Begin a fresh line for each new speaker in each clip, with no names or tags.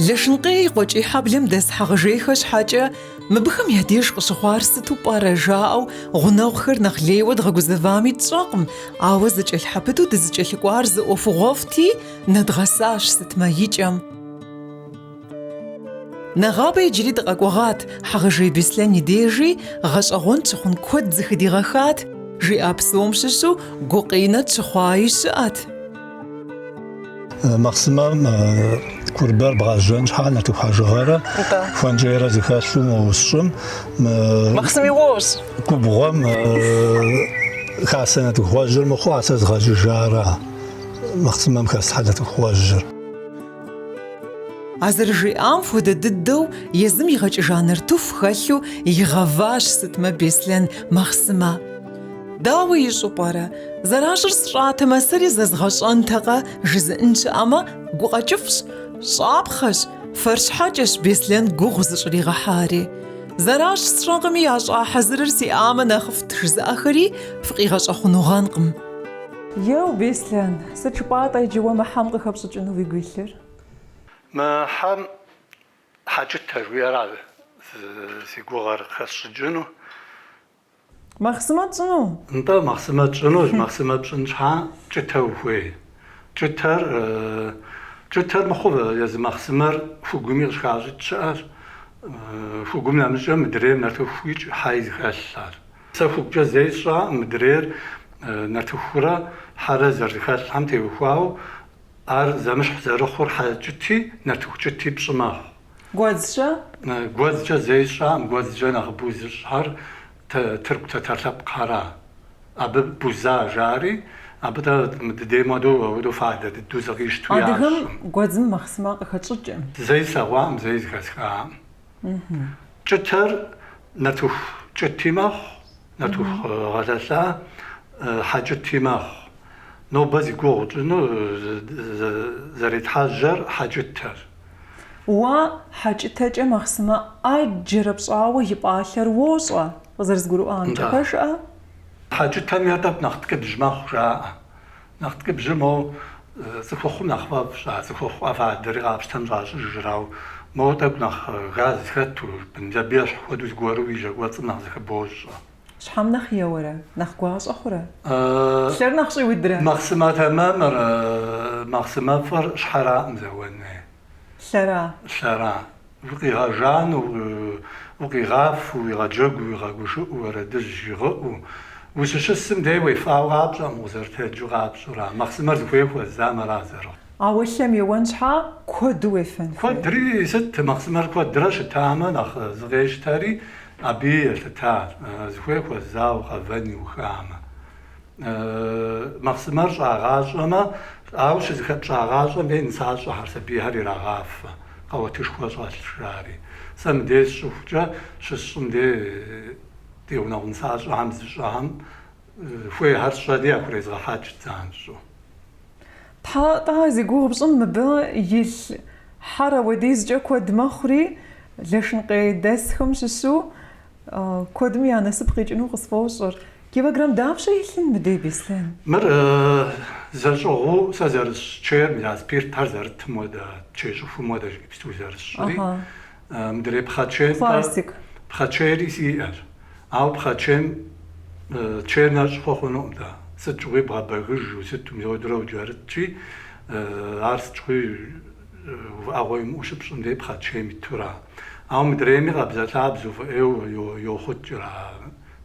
Лэшынкъей и къуэкӏий хьэблэм дэс Хьэгъэжейхэ щхьэкӏэ мыбыхэм я деж къыщыхъуар сыту пӏэрэ жаӏэу гъунэгъухэр нэхъ лейуэ дгъэгузэвами тщӏэкъым, ауэ зэкӏэлъхьэпыту дызыкӏэлъыкӏуар зы ӏуэхугъуэфӏти, нэдгъэсащ сытмэ и кӏэм. Нэгъабэ иджыри дыкъэкӏуэгъат Хьэгъэжей Беслъэн и дежи, гъэщӏэгъуэн тщыхъун куэд зыхыдигъэхат, жиӏа псом щыщу гукъинэ тщыхъуаи щыӏэт.
Махъсымэм курбэр бгъэжьэн щхьа нартыху хьэжыгъэрэ хуэнкӏейрэ зэхэлъу моуэ сщӏым.
Махъсыми уощӏ.
Губгъуэм хасэ нартыху гъуэжьыр мыхъуу, а сэ згъэжьыжара махъсымэм хэслъхьэ нартыху гъуэжьыр.
А зэрыжиӏам хуэдэ дыдэу езым игъэкӏыжа нартыху хэлъу игъэващ сытмэ Беслъэн махъсымэ. Дауэ ищӏу пӏэрэ? Зэращӏыр сщӏатэмэ, сэри зэзгъэщӏэнтэкъэ, жызыӏэн щыӏэмэ, гукъэкӏыфӏщ, щӏапхъэщ, фэр щхьэкӏэщ Беслъэн гугъу зыщӏригъэхьари. Зэращӏ сщӏэкъыми, ящӏа хьэзырыр сиӏамэ нэхъыфӏт жызыӏэхэри фыкъигъэщӏэхъунугъэнкъым. Еу, Беслъэн, сыт жыпӏа-тӏэ иджы уэ мы хьэм къыхэпщӏыкӏыну уигу илъыр?
Мы хьэм хьэкӏытэ жыхуиӏэра си гугъэр къыхэсщӏыкӏыну.
Махъсымэ тщӏыну?
Нтӏэ, махъсымэ тщӏынущ. Махъсымэ пщӏын щхьа кӏытэ ухуей. Кӏытэр, кӏытэр мыхъу езы махъсымэр хугуми къыщыхащӏыкӏ щыӏэщ. Хугум нэмыщӏкӏэ мыдрейм нартыхуи хьэи зыхэлъ ар. Сэ хугукӏэ зэи сщӏакъым мыдрейр нартыхурэ хьэрэ зэрызэхэлъхэм теухуауэ ар зэмыщхь зэрыхъур хьэ кӏыти, нартыху кӏыти пщӏы мэхъу.
Гуэдзкӏэ?
Гуэдзкӏэ зэи сщӏакъым, гуэдзкӏэ нэхъыбэу зыщӏхэр тырку тэтэр лъэпкъхьэра. Абы буза жари, абы тӏэ мы дыдейм хуэдэу апхуэдэу фадэ дыдэу зыкъищтэу
Адыгэм ящӏым. Гуэдзым махъсымэ къыхэтщӏыкӏым.
Зэи слъэгъуакъым, зэи зэхэсхакъым. Кӏытэр нартыху кӏыти мэхъу, нартыху гъэлэлъа хьэкӏыти мэхъу. Нобэ зи гугъу тщӏыну зэретхьэжьэр хьэкӏытэр.
Уэ хьэкӏытэкӏэ махъсымэ ӏэджэрэ пщӏауэ и пӏалъэр уощӏэ, къызэрызгурыӏуамкӏэ, пэжӏэ?
Хьэкӏытэм е тӏэкӏу нэхъ ткӏыбжь мэхъу, жаӏэ. Нэхъ ткӏыбжьыр моуэ цӏыхухъум нэхъ фӏэфӏщ, а цӏыхухъу ӏэфадэри къапщтэм щӏащӏыжыр, ауэ моуэ тӏэкӏу нэхъ газ хэту, абы ещхь хуэдэу зыгуэру уи жьэ кӏуэцӏым нэхъ зыхыбощӏэ.
Щхьэм нэхъ еуэрэ, нэхъ гуащӏэ хъурэ? Лъэр нэхъ щӏиудрэ?
Махъсымэ тэмэмыр, махъсымэфӏыр щхьэракъым зэуэн хуейр.
Лъэра?
Лъэра. Укъигъэжану, укъигъафэу, уигъэджэгуу, уигъэгушыӏэу, уэрэдыжь жигъыӏэу. Ущыщысым дей уефауэ къапщӏэкъым, укъызэрытэджу къапщӏэра. Махъсымэр зыхуей хуэзам ара зэрыхъу.
Ауэ лъэм еуэн щхьа куэду уефэн
хуей. Куэдри сыт, махъсымэр куэдрэ щытамэ, нэхъ зыкъещтэри, абыи елъытар, зыхуей хуэзауэ къэвэн иухамэ. Махъсымэр щӏагъащӏэмэ, ауэ щызыхэт щӏагъащӏэм дей нысащӏэхэр, сабийхэр ирагъафэ, къэуэтышхуэ щӏэлъщ жари. Сэ мыдей сщӏыхукӏэ, щысщӏым дей ди гъунэгъу нысащӏэхэм зыщӏэхэм хуейхэр сщӏэри яхурезгъэхьэкӏт занщӏэу.
Тхьэ-тӏэ, зи гугъу пщӏым мыбы илъ хьэр ауэдизкӏэ куэд мэхъури, Лэшынкъей дэсхэм щыщу куэдым я насып къикӏыну къысфӏощӏыр. Килограмм дапщэ илъын мыдей, Беслъэн?
Мыр зэщӏыгъуу сэ зэрысщӏ чейр, мис а спиртхэр зэрытым хуэдэ, чей щӏыхум хуэдэ иджыпсту зэрысщӏри. Мыдрей пхъэчейм
Пластик.
Пхъэчейри сиӏэщ. Ауэ пхъэчейм чейр нэщӏ хъу хъунукъым дэ. Сыт щыгъуи бгъэбэгыжу, сыту мис ауэдурэ укӏэрытщи, ар сыт щыгъуи увыӏэгъуэ имыӏэу щыпщӏым дей пхъэчейм итура. Ауэ мыдрейми къабзэлъабзэу фӏыӏейуэ йохъукӏыр а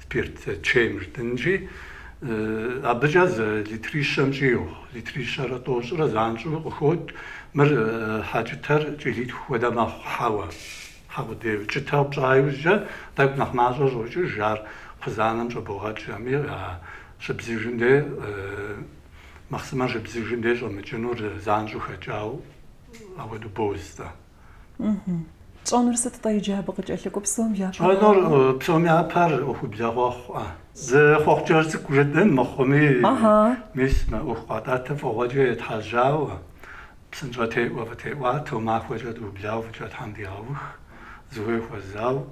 спирт чейм жытӏынщи, абыкӏэ зы литрищэм щӏигъу, литрищэрэ тӏощӏрэ занщӏэу къыхокӏ. Мыр хьэкӏытэр кӏилитху хуэдэ мэхъу хьэуэ, хьэ къудейуэ. Кӏытэ пщӏа иужькӏэ тӏэкӏу нэхъ мащӏэ щӏокӏыж, ар кхъузанэм щӏыбогъэкӏми, щыбзыжым дей, махъсымэр щыбзыжым дей щӏэмыкӏынур занщӏэу хэкӏауэ апхуэдэу боз-тӏэ.
Тщӏэнур сыт-тӏэ иджы абы къыкӏэлъыкӏуэ псом
япэр? Тщӏэнур псом япэр ӏуэхубзэ хъуэхъуӏэ. Зы хъуэхъу кӏэщӏ цӏыкӏу жытӏын мыхъуми, мис мы ӏуэху къэтӏэтыр фӏыгъуэкӏэ етхьэжьауэ, псынщӏэтеӏуэ фӏытеӏуатэу, махуэкӏэ дыублауэ фӏыкӏэ Тхьэм дигъэух, зыхуей хуэзау,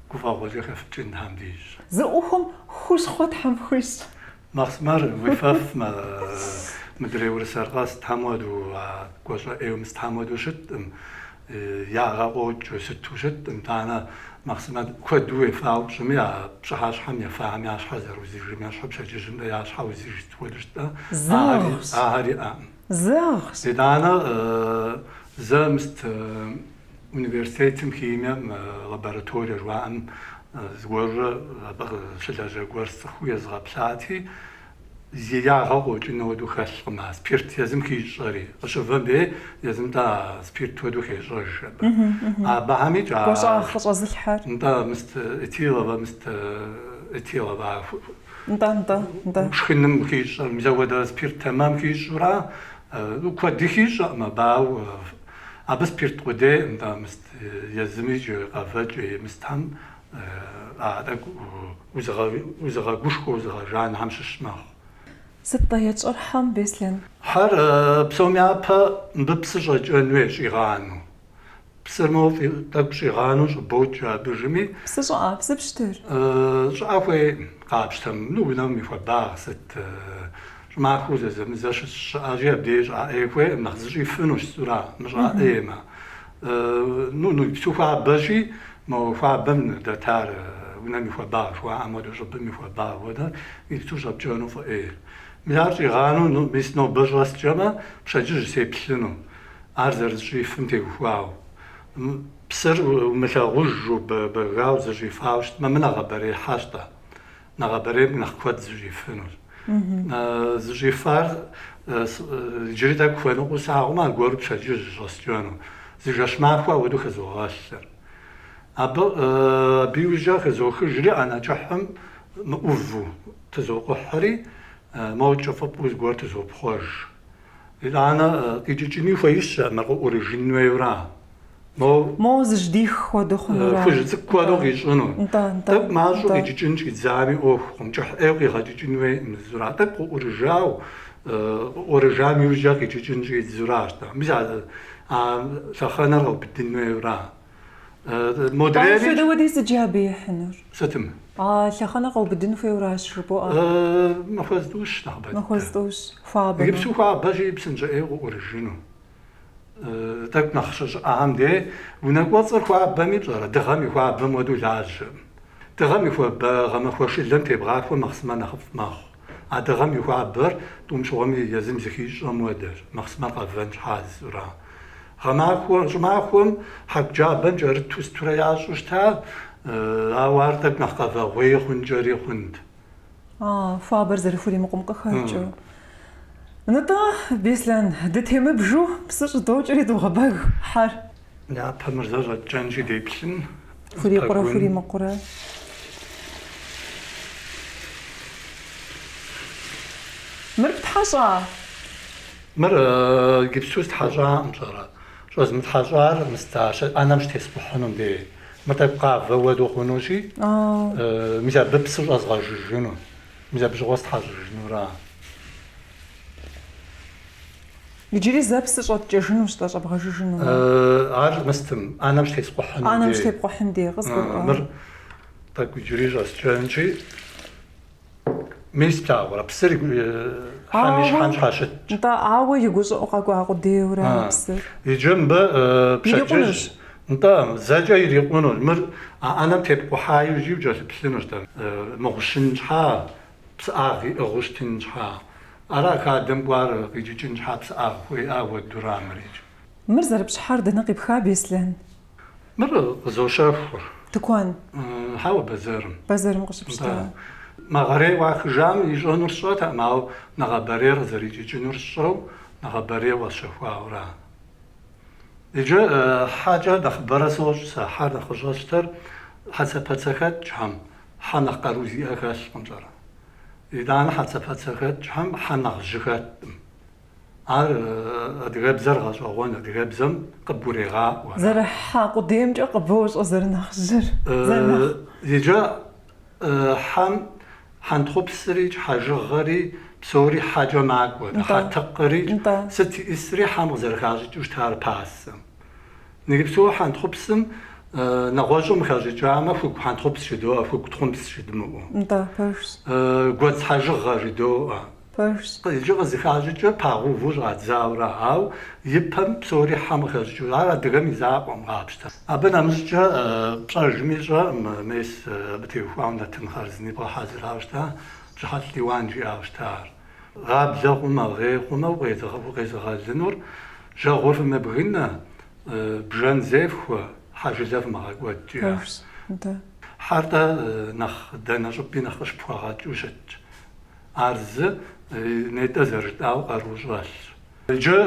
гуфӏэгъуэкӏэ хэфыкӏын Тхьэм дищӏ.
Зы ӏуэхум хущхъуэ Тхьэм хуищӏ.
Махъсымэр уефэфмэ, мыдрей урыс аркъэ сытхэм хуэдэу, а гуащӏэ ӏейуэ сытхэм хуэдэу щыткъым. ягъэ къокӏыу сыту щыткъым. Итӏанэ махъсымэ куэду уефауэ пщӏыми, а пщыхьэщхьэм ефахэм я щхьэр зэрыузыжым ещхьу пщэдджыжьым я щхьэ узыж хуэдэу щытӏэ, ахэр иӏэкъым.
Зэгъщ.
Итӏанэ зэ мыст университетым химием лабораторие жыхуаӏэм зыгуэрурэ абы щылажьэ гуэр сцӏыхуу езгъэплъати, зи ягъэ къокӏын хуэдэу хэлъкъым а спирт езым хищӏэри. Къыщывэм дей езым-тӏэ а спирт хуэдэу хещӏэж абы. Абыхьэмикӏ а...
Гуащӏагъ къыщӏэзылъхьэр.
Нтӏэ, мыст этиловэ, мыст этиловэ
Нтӏэ, нтӏэ, нтӏэ.
Шхыным хищӏэр, мис апхуэдэ спирт тэмэм хищӏэура, ну, куэди хищӏэкъым абы, ауэ абы спирт къудейкъым, нтӏэ, мыст езымикӏ къэвэкӏэ, мыстхэм а тӏэкӏу узыгъэгушхуэ, узыгъэжанхэм щыщ мэхъу.
Сыт-тӏэ етщӏэр хьэм, Беслъэн?
Хьэр псом япэ мыбы псы щӏэкӏэн хуей щӏигъанэу. Псыр моуэ тӏэкӏу щӏигъанэу щӏыбокӏ абыжми.
Псы щӏыӏэ, псы пщтыр?
Щӏыӏэ хуейкъым, къапщтэм. Ну, унэм и хуабагъ сыт? Щӏымахуэу зэзэмызэ щыщӏыӏэщи, абдей щӏыӏэ ӏей хуейкъым, нэхъ зыщӏифынущ жысӏэура, мыщӏыӏэ ӏеймэ. Ну, ну, иджыпсту хуабэщи, мо хуабэм дэтар унэм и хуабагъ жыхуаӏэм хуэдэу, щӏыбым и хуабагъ хуэдэ, иджыпсту щӏэпкӏэну фӏы ӏейр. Мис ар щӏигъанэу, ну, мис нобэ щӏэскӏэмэ, пщэдджыжь сеплъыну. Ар зэрызыщӏифым теухуауэ. Псыр умылъагъужу, бэгауэ зыщӏифауэ щытмэ, мыр нэгъабэрей хьэщ-тӏэ. Нэгъабэрейм нэхъ куэд зыщӏифынущ. Зыщӏифар иджыри тӏэкӏу хуэныкъуэу слъагъумэ, аргуэру пщэдджыжь щӏэскӏэну. Зы жэщ-махуэ апхуэдэу хызогъэлъыр. Абы абы иужькӏэ хызохыжри, ӏэнэ кӏыхьым мыӏуву тызокъухьри, моуэ кӏыфӏыпӏэу зыгуэр тызопхъуэж. Итӏанэ къикӏыкӏыни хуеищэкъым, мыр къыӏурыжын хуейуэра.
Мо Мо зыжьдих хуэдэу хъунура?
Хужь цӏыкӏу хуэдэу къищӏыну.
Нтӏэ, нтӏэ,
Тӏэкӏу мащӏэу
нтӏэ.
къикӏыкӏын щӏидзами ӏуэхукъым, кӏыхь ӏейуэ къигъэкӏыкӏын хуейкъым жысӏэура. Тӏэкӏу къыӏурыжау, къыӏурыжам иужькӏэ къикӏыкӏын щӏидзуращ-тӏэ. Мис а а лъэхъэнэр къэубыдын хуейуэра. Модрейри.
Пӏалъэ дауэдиз иджы абы ихьынур?
Сытым?
А лъэхъэнэр къэубыдын хуейуэращ жыбоӏэ.
Махуэ зытӏущ нэхъыбэ дыдэ.
Махуэ зытӏущ, хуабэмэ.
Иджыпсту хуабэщи, псынщӏэ ӏейуэ къыӏурыжыну. Тӏэкӏу нэхъ щыщӏыӏэхэм дей унэ кӏуэцӏыр хуабэми пщӏэрэ, дыгъэм и хуабэм хуэдэу лажьэкъым. Дыгъэм и хуабэ гъэмахуэ шылэм тебгъахуэ махъсымэ нэхъыфӏ мэхъу. А дыгъэм и хуабэр тӏум щыгъуэми езым зыхищӏэм хуэдэщ, махъсымэр къэвэн щхьа жысӏэура. Гъэмахуэ, щӏымахуэм хьэку джабэм кӏэрыту сытурэ ящӏу щыта, ауэ ар тӏэкӏу нэхъ къэвэгъуей хъункӏэри хъунт.
А, хуабэр зэрыхуримыкъум къыхэкӏыу. Нтӏэ, Беслъэн, дытемыбжу псы щӏыдокӏэри догъэбэг хьэр.
Япэ мыр зэ щӏэткӏэнщи деплъын.
Хурикъурэ хуримыкъурэ. Мыр птхьэщӏа?
Мыр иджыпсту стхьэщӏакъым, пщӏэрэ. Щӏэзмытхьэщӏар мыст а ӏэнэм щытескъухьынум дей. Мыр тӏэкӏу къавэ хуэдэу хъунущи, мис абы псы щӏэзгъэжыжыну. Мис абы щыгъуэ стхьэщӏыжынура.
Иджыри зэ псы щӏэткӏэжынущ-тӏэ щӏэбгъэжыжынумэ.
Ар мыстым, ӏэнэм щытескъухьынум
дей. ӏэнэм щытепкъухьын дей, къызгурыӏуа.
Мыр тӏэкӏу иджыри щӏэскӏэнщи, мис плъагъурэ, псыр хьэм и щхьэм щхьэщытщ.
Нтӏэ, ауэ и гущӏыӏу къэкӏуа къудейуэра а псыр?
Иджы мыбы пщэдджыжь. Нтӏэ, зэкӏэ ирикъунущ. Мыр а ӏэнэм тепкъухьа иужьи укӏэлъыплъынущ-тӏэ. Мыгъущын щхьа, псыӏагъ иӏыгъыу щытын щхьа. Ара хадэм кӏуар къикӏыкӏын щхьа псыӏагъ хуейӏа хуэдэура мырикӏ.
Мыр зэрыпщӏ хьэр дэнэ къипха, Беслъэн?
Мыр къызощэхур.
Тыкуэн?
Хьэуэ, бэзэрым.
Бэзэрым къыщыпщта?
Мэгъэрей ӏуахыжам ищӏэнур сщӏэтэкъым, ауэ нэгъабэрейр къызэрикӏыкӏынур сщӏэу, нэгъабэрей къэсщэхуауэра. Иджы хьэкӏэ нэхъыбэрэ сощӏ сэ, хьэр нэхъ къыщӏэсщтэр хьэцэпэцэхэкӏхэм, хьэ нэхъ къару зиӏэ хэлъкъым, пщӏэрэ. Итӏанэ хьэцэпэцэхэкӏхэм хьэ нэхъ жьы хэткъым. Ар адыгэбзэр гъэщӏэгъуэн, адыгэбзэм къыбгурегъаӏуэ.
Зэрыхьэ къудеймкӏэ къыбощӏэ зэрынэхъ жьыр, зэрынэхъ.
Иджы хьэм хьэнтхъупсри, хьэжыгъэри, псори хьэкӏэ макӏуэ, хьэтыкъри, сыт иӏысри хьэм къызэрыхащӏыкӏыу щытар пасэм. Иджыпсту хьэнтхъупсым нэгъуэщӏым хэщӏыкӏамэ, хугу хьэнтхъупс жыдоӏэ, хугу тхъумпс жыдмыӏэу.
Нтӏэ, пэжщ.
Гуэдз хьэжыгъэ жыдоӏэ.
Пэжщ.
Иджы къызыхащӏыкӏыр пагъэуву щӏадзауэра, ауэ ипэм псори хьэм къыхэщӏыкӏыу, ар адыгэм и закъуэкъым къапщтэ. Абы нэмыщӏкӏэ пщӏэжми сщӏэкъым, мес абы теухуауэ нэтын хъарзыни бгъэхьэзырауэ щыта, Бжьыхьэлӏ Лиуан жиӏауэ щыта ар. Гъаблэ хъумэ, гъей хъумэ укъезыгъэлынур жьэгъур фымыбгынэ, бжэн зефхуэ, хьэ жылэ фымыгъэкӏуэд жиӏа.
Пэжщ, нтӏэ.
Хьэр-тӏэ нэхъ дэнэ щӏыпӏи нэхъ къыщыпхуэгъэкӏыу щытщ. Ар зы нетӏэ зэрыжытӏауэ къару щӏэлъщ. Иджы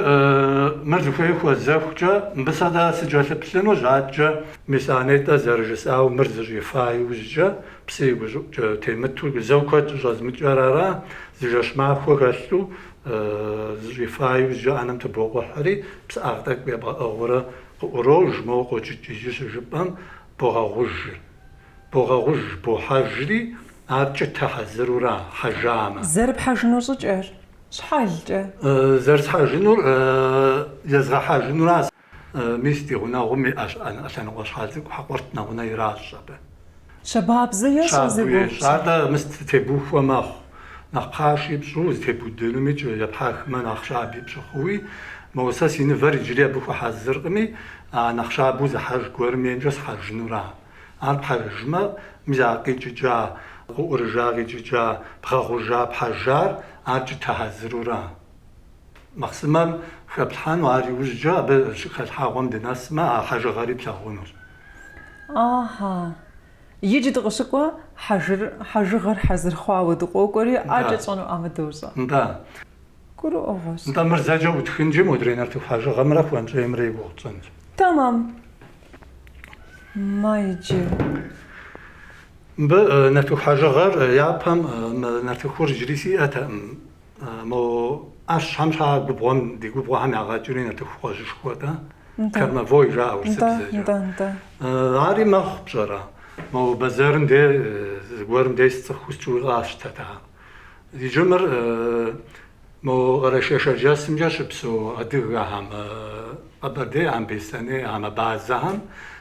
мыр зыхуей хуэзэхукӏэ, мыбы сэ дэ сыкӏэлъыплъынущ, адэкӏэ мис а нетӏэ зэрыжысӏауэ мыр зыщӏифа иужькӏэ, псы и гущӏыӏукӏэ темыту, зэу куэд щӏэзмыкӏэр ара, зы жэщ-махуэ хэлъу зыщӏифа иужькӏэ ӏэнэм тыбокъухьри, псыӏагъ тӏэкӏу ебгъэӏыгъыурэ къыӏурож, моуэ къокӏыкӏ иджы щыжыпӏэм богъэгъужыр. Богъэгъуж, бохьэжри, ар кӏытэ хьэзырура, хьэжамэ.
Зэрыпхьэжыну щӏыкӏэр, щхьэлкӏэ.
Зэрысхьэжынур езгъэхьэжынура, мис ди гъунэгъум иӏэщ ӏэлъэныкъуэ щхьэл цӏыкӏу хьэкъурт нэгъунэ иращӏ абы.
Щабабзэ ещӏ а зи
Щабэу
гугъу
ещӏ.
пщӏыр.
Атӏэ мис тебухуэ мэхъу. Нэхъ пхъаши пщӏыу, зытебудынумикӏ епхьэхмэ нэхъ щаби пщӏы хъууи, моуэ сэ си нывэр иджыри абы хуэхьэзыркъыми, а нэхъ щабэу зыхьэж гуэрым еймкӏэ схьэжынура. Ар пхьэжмэ, мис а къикӏыкӏа, къыӏурыжа къикӏыкӏа, бгъэгъужа пхьэжар, ар кӏытэ хьэзырура. Махъсымэм хэплъхьэну, ар иужькӏэ абы щыхэлъхьэгъуэм дынэсмэ, а хьэжыгъэри плъагъунущ.
Аха. Иджы дыкъыщыкӏуэ хьэжыр, хьэжыгъэр хьэзыр хъуауэ дыкъокӏуэри, адэкӏэ тщӏэнуӏамэ дощӏэ.
Нтӏэ.
Гурыӏуэгъуэщ.
Нтӏэ, мыр зэкӏэ ӏутхынкӏи, модрей нартыху хьэжыгъэмрэ хуэнщӏеймрэ и гугъу тщӏынщ.
Тэмэм. Мэ иджы.
Мыбы нартыху хьэжыгъэр япэм мы нартыхур иджыри сиӏэтэкъым. Мо ӏэщхэм щхьа губгъуэм, ди губгъуэхэм ягъэкӏри нартыху гъуэжьышхуэ-тӏэ, кормовой жаӏэ урысыбзэкӏэ.
Нтӏэ, нтӏэ.
Ари мэхъу, пщӏэрэ? Мо бэзэрым де, зыгуэрым де сцӏыхуу сщӏыуи къасщтэт ар. Иджы мыр Мо Къэрэшей-Шэрджэсымкӏэ щыпсэу адыгэхэм, къэбэрдейхэм, беслъэнейхэм, абазэхэм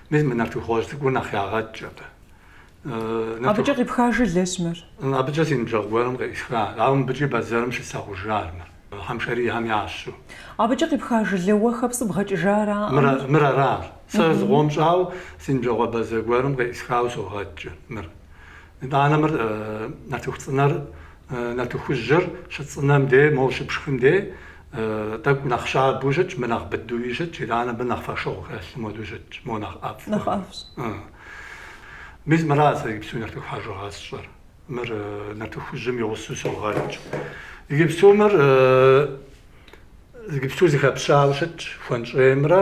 мис мы нартыху гъуэжь цӏыкӏур нэхъ ягъэкӏ абы.
Абыкӏэ къипха жылэщ мыр.
Абыкӏэ си ныбжьэгъу гуэрым къеӏысха, ауэ мыбыкӏи бэзэрым щыслъагъужар мыр, хьэмшэрийхэм ящэу.
Абыкӏэ къипха жылэ уэ хэпсу бгъэкӏыжара?
Мыр аращ. Сэ зыкъом щӏауэ си ныбжьэгъу абазэ гуэрым къеӏысхауэ согъэкӏ мыр. Итӏанэ мыр нартыху цӏынэр Нартыхужьыр щыцӏынэм дей, моуэ щыпшхым дей, тӏэкӏу нэхъ щабэу щытщ, мыр нэхъ быдэуи щытщ, итӏанэ абы нэхъ фэшыгъу хэлъым хуэдэу щытщ, моуэ нэхъ ӏэфӏ.
Нэхъ ӏэфӏщ.
Мис мыра сэ иджыпсту нартыху хьэжыгъэ сщӏыр. Мыр нартыхужьым и гъусэу согъэкӏ. Иджыпсту мыр иджыпсту зыхэпщауэ щытщ хуэнщӏеймрэ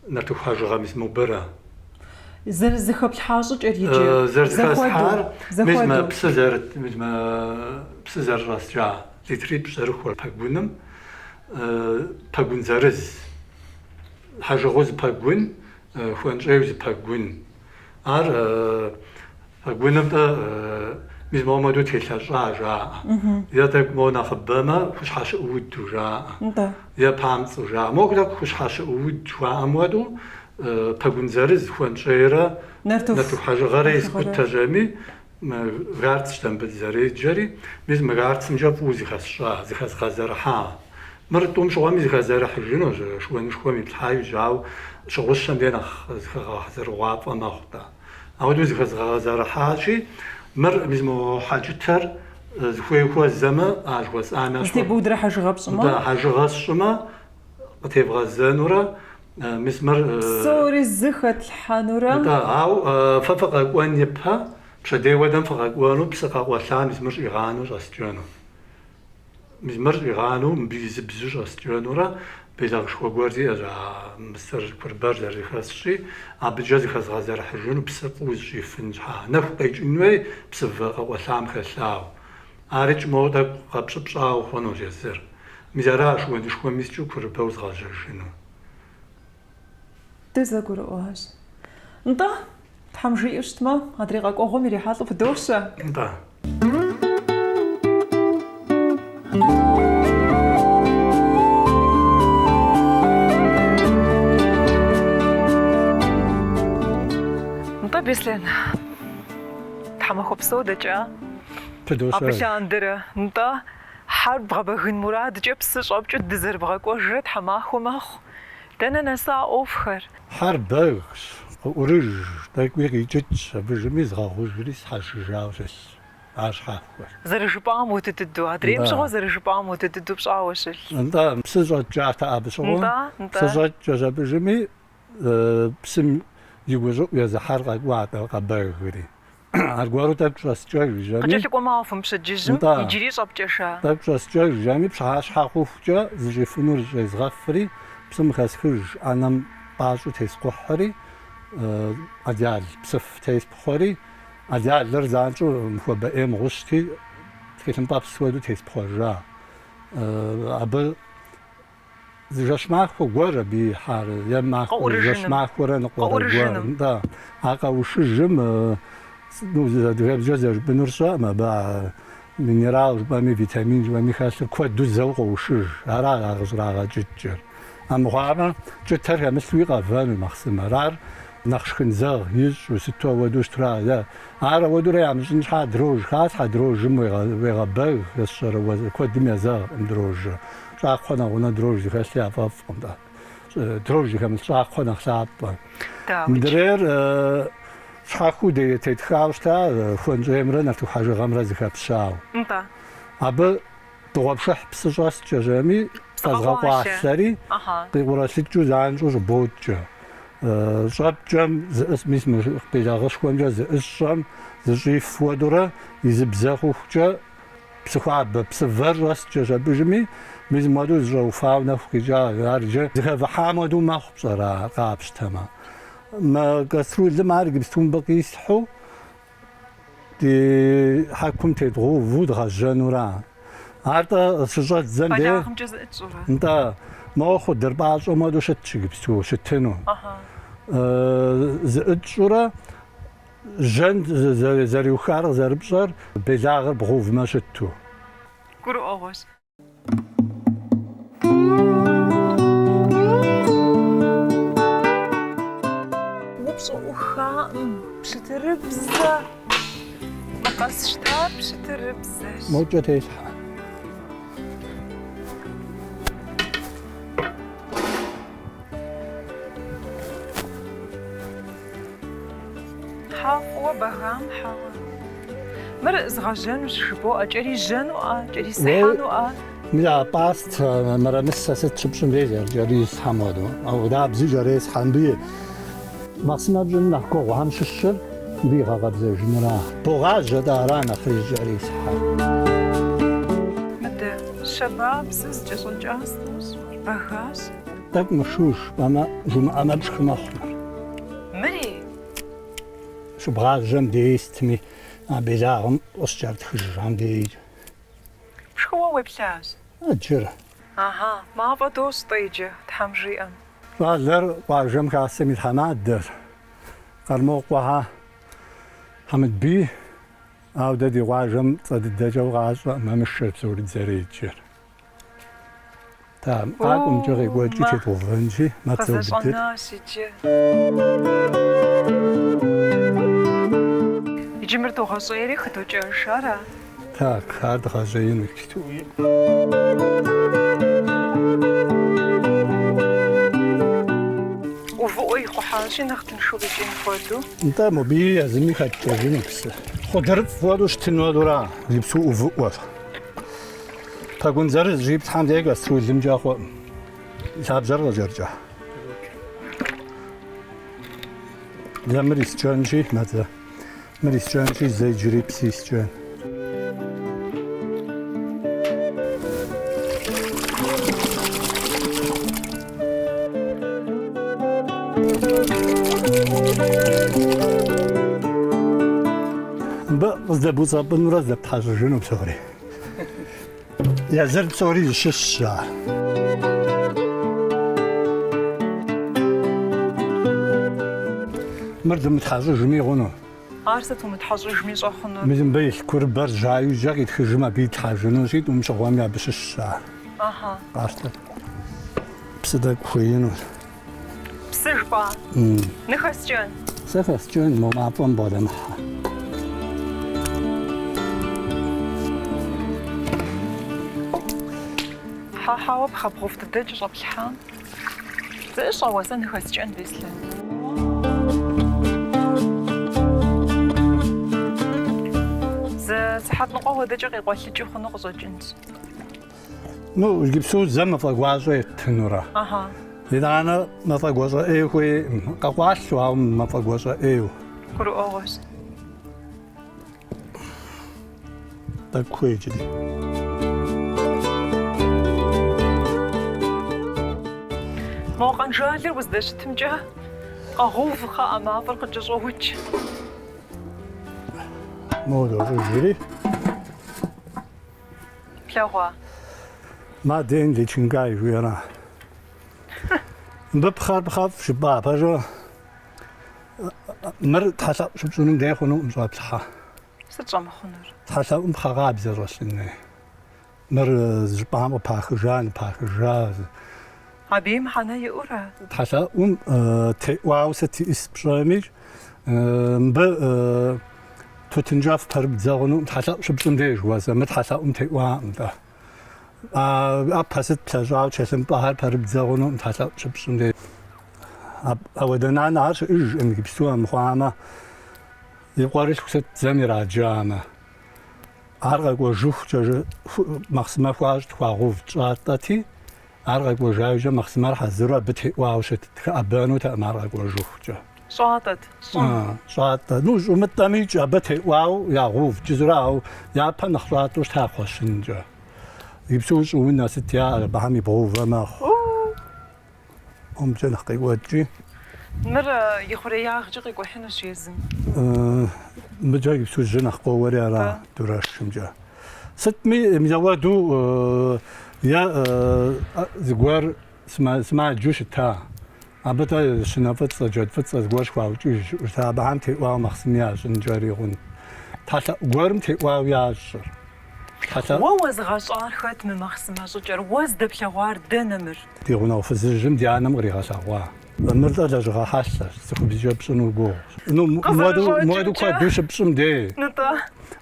Нартыху хьэжыгъэ мис мобырэ.
Зэрызэхэплъхьа щӏыкӏэр иджы.
Зэрызэхэслъхьар мис мы псы зэрыт, мис мы псы зэрыщӏэскӏа литрипщӏ зэрыхуэр пэгуным, пэгун зырыз. Хьэжыгъэу зы пэгун, хуэнщӏейуэ зы пэгун. Ар Пэгуным-тӏэ мис моуэ хуэдэу телъэщӏа жаӏэ. Е тӏэкӏу моуэ нэхъыбэмэ хущхьэщыӏууду жаӏэ. Е памцӏу жаӏэ. Моуэ тӏэкӏу хущхьэщыӏууд жыхуаӏэм хуэдэу пэгун зырыз хуэнщӏейрэ нартыху хьэжыгъэрэ искӏутэщ аби, мы гарцщ дэ мыбы дызэреджэри, мис мы гарцымкӏэ фӏыуэ зыхэсщӏа, зыхэзгъэзэрыхьа. Мыр тӏум щыгъуэми зыхэзэрыхьыжынущ, шыуанышхуэм иплъхьа иужь, ауэ щыгъущэм де нэхъ зыхэгъэзэрыгъуафӏэ мэхъу-тӏэ. Апхуэдэу зыхэзгъэзэрыхьащи, мыр мис мо хьэкӏытэр зыхуей хуэзэмэ, а жыхуэсӏам ещхьу.
Зытебудрэ хьэжыгъэ пщӏымэ?
Нтӏэ, хьэжыгъэ сщӏымэ, къытебгъэзэнурэ, мис мыр.
Псори зыхэтлъхьэнурэ.
Нтӏэ, ауэ фэ фыкъэкӏуэн ипэ, пщэдей хуэдэм фыкъэкӏуэну, псы къэкъуэлъа мис мыр щӏигъанэу щӏэскӏэну. Мис мыр щӏигъанэу мыбы изыбзу щӏэскӏэнурэ, белагъышхуэ гуэр сиӏэщ, а мысыр курбэр зэрыхэсщӏи, абыкӏэ зыхэзгъэзэрыхьыжыну псыр фӏыуэ зыщӏифын щхьа. Нэху къекӏын хуей псывэ къэкъуэлъам хэлъауэ. Арикӏ моуэ тӏэкӏу къэпщӏыпщӏауэ хъунущ езыр. Мис ара шыуанышхуэм искӏэу курбэу згъэжьэжыну.
Дызэгурыӏуащ. Нтӏэ, Тхьэм жиӏэу щытмэ, адрей къэкӏуэгъуэм ирихьэлӏэу пыдощэ.
Нтӏэ.
Нтӏэ, Беслъэн, тхьэмахуэ псо дэкӏа?
Пыдощэ.
Абы лъандэрэ. Нтӏэ. Хьэр бгъэбэгын мурадкӏэ псы щӏэпкӏэу дызэрыбгъэкӏуэжрэ тхьэмахуэ мэхъу. Дэнэ нэса ӏуэхухэр?
Хьэр бэгщ, къыӏурыж, тӏэкӏуи къикӏыкӏщ, абыжми згъэгъужри стхьэщӏыжауэ щылъщ. Ар щхьэхуэщ.
Зэрыжыпӏам хуэдэ дыдэу, адрейм
Нтӏэ.
щыгъуэ зэрыжыпӏам хуэдэ дыдэу пщӏауэ щылъ.
Нтӏэ, псы щӏэткӏатэкъэ абы щыгъуэ?
Нтӏэ, нтӏэ.
Псы щӏэткӏэщ абыжми, псым и гущӏыӏу езы хьэр къэкӏуатӏэ къэбэгри. Аргуэру тӏэкӏу щӏэскӏэжами.
Къыкӏэлъыкӏуэ махуэм пщэдджыжьым
Нтӏэ.
иджыри щӏэпкӏэжа?
Тӏэкӏу щӏэскӏэжами, пщыхьэщхьэ хъухукӏэ зыщӏифынур зыщӏезгъэфри, псым хэсхыж ӏэнэм пӏащӏэу тескъухьри, одеял псыф теспхъуэри, Одеялыр занщӏэу мыхуабэ ӏейм гъущти, тхылъымпӏэпс хуэдэу теспхъуэжа. Абы зы жэщ-махуэ гуэр абы ихьар, е махуэ,
Къэӏурыжыным.
жэщ-махуэрэ ныкъуэрэ гуэр.
Къэӏурыжыным.
Нтӏэ, а къэушыжым, ну, адыгэбзэкӏэ зэрыжыпӏэнур сщӏэкъым, абы а минерал жыпӏэми, витамин жыпӏэми хэлъыр куэду зэуэ къоушыж. Ара ар къыщӏрагъэкӏыкӏыр. Амыхъуамэ, кӏытэр хэмылъуи къэвэну махъсымэр. Ар нэхъ шхын зэгъ ищӏу, сыту ауэдэу щытра? Е ар ауэдурэ ямыщӏын щхьа дрожж халъхьэ, дрожжым уегъэбэг, сщӏэрэ, куэдым езэгъкъым дрожжыр. Щӏакхъуэ нэгъунэ дрожж зыхэлъ яфӏэфӏкъым-тӏэ. Дрожж зыхэмылъ щӏакхъуэ нэхъ лъапӏэ.
Дауикӏ.
Мыдрейр щхьэхуэу тетхауэ щыта хуэнщӏеймрэ нартыху хьэжыгъэмрэ зыхэпщауэ.
Нтӏэ.
Абы Дыгъуэпшыхь псы щӏэскӏэжьэми,
Псы къэкъуалъэ.
къэзгъэкъуалъэри,
Аха.
къикъурэлъыкӏыу занщӏэу щӏыбокӏэ. Щӏэпкӏэм зыӏыс, мис мы белагъышхуэмкӏэ зыӏысщӏэм зыщӏиф хуэдэурэ изыбзэ хъухукӏэ псы хуабэ, псывэр щӏэскӏэщ абыжми, мис мыуэдэу зыщӏэуфауэ нэху къикӏа, ар иджы зыхэвыхьам хуэдэу мэхъу пщӏэрэ ар къапщтэмэ. Мы кастрюлым ар иджыпсту мыбы къислъхьэу, Ди хьэкум тедгъэуву дгъэжьэнура? Ар-тӏэ щыщӏэддзэм де.
Бэлагъымкӏэ зыӏытщӏурэ?
Нтӏэ, моуэ хъудыр пӏащӏэм хуэдэу щытщ иджыпсту, щытыну. Зыӏытщӏурэ жьэн зэриухар къызэрыпщӏэр белагъыр бгъэувмэ щыту.
Гурыӏуэгъуэщ. Упщӏыӏухаӏым пщытырыбзэ. Мы къэсщтар пщытырыбзэщ.
Мокӏэ телъхьэ.
Хьэ фӏыуэ бэгам хьэуэ. Мыр згъэжьэнущ жыбоӏэ, кӏэрижьэнуӏэ, кӏэрисхьэнуӏэ.
Мис а пӏастэ, мырамысэ сыт щыпщӏым деж зэрыкӏэрисхьэм хуэдэу. Ауэдабзэу кӏэресхьэ. Мыбы махъсымэ пщӏыну нэхъ гугъухэм щыщыр мыбы игъэкъэбзэжыныра. Богъажьэ-тӏэ, ара нэхъри зыкӏэрисхьэр.
Мыдэ щабабзэу зыкӏэщӏэкӏа сфӏощӏ, бэгащ.
Тӏэкӏу мышыу жыпӏэмэ, жумыӏэмэ пшхы мэхъу мыр.
Мыри?
Щыбгъажьэм дей сытми, а белагъым къыщыкӏэрытхыжам дей.
Пшхыуэ уеплъащ.
Иджырэ.
Ага, мафӏэ дощӏ-тӏэ иджы, Тхьэм жиӏэм.
Щӏалэр къуажэм хасэм и тхьэмадэщ. Къэрмокъуэхэ Хьэмыдбий, ауэ дэ ди къуажэм цӏэ дыдэкӏэ укъащӏэкъым, Мамышэ псори дызэреджэр. Къакӏуэмкӏэ къекӏуэкӏыу тедгъэувэнщи, мэт зэубыдыт.
Къызэщӏэнащ иджы. Иджы мыр догъэщӏейри хыдокӏэж, ара?
Так, ар дгъэщӏеину иджыпстуи.
ӏувыӏуэ ихъухьащи, нэхъ тыншу къикӏын хуэдэу.
Нтӏэ, мобыи езыми хэткӏэжыну псы. Хъудырыфӏ хуэдэу щытын хуэдэура иджыпсту ӏувыӏуэр. Пэгун зырыз щиплъхьэм дей кастрюлымкӏэ хъуӏым. Лъабжьэр къызэрыкӏа. Зэ мыр искӏэнщи, мэтзэ. Мыр искӏэнщи, зэ иджыри псы искӏэн. Мыбы къыздэбуцӏэпӏынурэ здэптхьэщӏыжыну псори. Езыр псори зыщыщщ ар. Мыр дымытхьэщӏыжми хъуну.
Ар сыт умытхьэщӏыжми щӏэхъунур?
Мис мыбы илъ курыбэр жьа иужькӏэ къитхыжым абы итхьэжынущи, тӏум щыгъуэми абы щыщщ ар.
Аха.
Къащтэ. Псы тӏэкӏу хуеинущ.
Псы жыпӏа? Ныхэскӏэн?
Сэ хэскӏэн, мо мафӏэм бгъэдэмыхьэ.
Хьэ-хьэуэ пхъэбгъуфӏ дыдэ кӏэщӏэплъхьам. Зэӏыщӏэ уэ, сэ ныхэскӏэн, Беслъэн. Зы сыхьэт ныкъуэ хуэдэкӏэ къикъуэлъыкӏи хъуну къыщӏэкӏынщ.
Ну, иджыпсту зэ мафӏэ гуащӏэ еттынурэ.
Аха.
Итӏанэ мафӏэ гуащӏэ ӏей хуейкъым. Къэкъуалъэу, ауэ мафӏэ гуащӏэ ӏейуэ.
Гурыӏуэгъуэщ.
Тӏэкӏу хуей иджыри.
Мо къэнжалыр уздэщытымкӏэ къэгъэув кхъыӏэ, мафӏэр къыкӏэщӏоукӏ.
Моуэ дощӏыжри.
Плъэгъуа?
Ма день личинка жиӏэра. Мыбы пхъэр пхъэфӏ жыпӏа, пэжу? Мыр тхьэлъэӏу щыпщӏынум дей хъунукъым щӏэплъхьэ.
Сыт щӏэмыхъунур?
Тхьэлъэӏум пхъэ къабзэ щӏэлъын хуей. Мыр зы щӏыпӏэм къыпахыжа, ныпахыжа.
Абыи мыхьэнэ иӏэура?
Тхьэлъэӏум теӏуауэ сыт иӏыс пщӏэми, мыбы тутын кӏэф пэрыбдзэ хъунукъым тхьэлъэӏу щыпщӏым деж уэсэ, мыр тхьэлъэӏум теӏуакъым-тӏэ. ӏэпэ сыт плъэщӏауэ тхылъымпӏэхэр пэрыбдзэ хъунукъым тхьэлъэӏу щыпщӏым деж. Ауэдэ нанэхэр щыӏэжкъым иджыпсту амыхъуамэ, и къуэрылъху сыт дзэм ираджамэ. Ар къэкӏуэжыхукӏэ махъсымэ хуащӏт, хуагъэувт щӏатӏэти, ар къэкӏуэжа иужькӏэ махъсымэр хьэзыру абы теӏуауэ щытт, хэӏэбэнутэкъым ар къэкӏуэжыхукӏэ.
Щӏатӏэт, щӏым.
Щӏатӏэ. Ну, щӏумытӏэмикӏ абы теӏуауэ ягъэувт жызора, ауэ япэм нэхъ щӏатӏэу щыта кхъуэщынкӏэ. Иджыпсту щӏыунэ сыт яӏэр, абыхэм ибгъэувэ мэхъу. Омыкӏэ нэхъ къекӏуэкӏи.
Мыр и хъуреягъкӏэ къикӏухьынущ езым.
Мыдкӏэ иджыпсту жьы нэхъ къоуэри ара дурэшымкӏэ. Сытми, мис ауэдэу е зыгуэр сымаджэу щыта. Абы-тӏэ щынэ фӏыцӏэ, джэд фӏыцӏэ зыгуэр щыхуаукӏыж щыӏэу щыта. Абыхэм теӏуауэ махъсыми ящӏынкӏэри хъунт. Тхьэлъэӏу гуэрым теӏуауэ ящӏыр.
Уэ уэзыгъэщӏар хэт мы махъсымэ щӏыкӏэр? Уэ здэплъэгъуар дэнэ мыр?
Ди гъунэгъу фызыжьым ди анэм къригъэлъэгъуа. Мыр-тӏэ лэжьыгъэ хьэлъэщ, цӏыхубзкӏэ пщӏыну гугъущ. Ну, муэду куэду щыпщӏым дей.
Нтӏэ.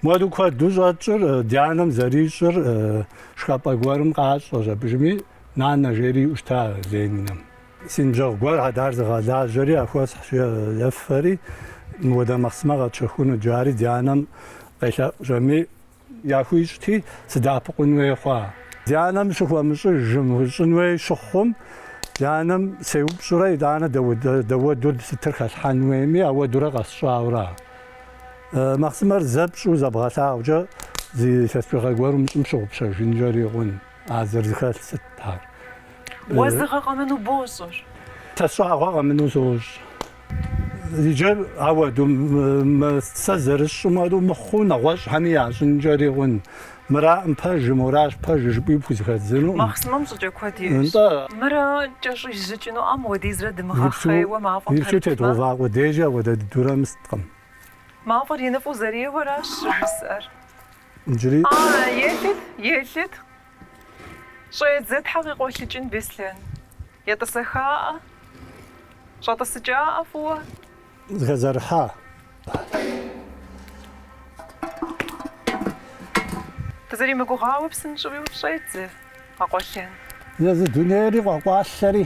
Муэду куэду щӏэтщӏыр ди анэм зэрищӏыр шхапӏэ гуэрым къащӏэщ абыжми, нанэ жери иӏэу щыта Лениным. Си ныбжьэгъу гуэр ар зыгъэлажьэри, яхуэсхьщ ефэри, мыуэдэ махъсымэ къэтщэхуну жари ди анэм къелъэӏущ ами, яхуищӏти, сыдэӏэпыкъун хуей хъуа. Ди анэм щыхуэмыщӏыжым, щӏын хуей щыхъум, ди анэм сеупщӏурэ итӏанэ дауэду сытыр хэлъхьэн хуейми, ауэдурэ къэсщӏауэра. Махъсымэр зэ пщӏыу зэбгъэлъагъукӏэ зы илъэс бжыгъэ гуэр умыщӏым пщыгъупщэжынкӏэри хъун, а зэрызэхэлъ сыт ар.
Уэзыгъэ къэмыну бощӏыр.
Сэ щӏагъуэ къэмыну сощӏ. Иджы ауэду сэ зэрысщӏым хуэдэу мыхъуу нэгъуэщӏхэми ящӏынкӏэри хъун. Мыраӏым пэжыр, моращ пэжыр жыпӏи пхузэхэдзынукъым.
Махъсымэм щӏыкӏэ куэд иӏэщ.
Нтӏэ.
Мыр кӏэщӏижьыкӏынуӏэм мыуэдизрэ дымыгъэхъейуэ мафӏэм
Иджыпсту
пэрытмэ.
тедгъэува къудейкӏэ ауэдэ дыдурэ мысткъым.
Мафӏэр иныфӏу зэреуэращ щыжысӏэр.
Иджыри.
А, елъыт, елъыт. Щӏедзэ тхьэ къикъуэлъыкӏын, Беслъэн. Етӏысэхаӏэ? Щӏэтӏысыкӏаӏэ фӏыуэ?
Зэхэзэрыхьа.
Дызэримыгугъауэ псынщӏэуи щӏедзэ къэкъуэлъэн.
Езы дунейри къэкъуалъэри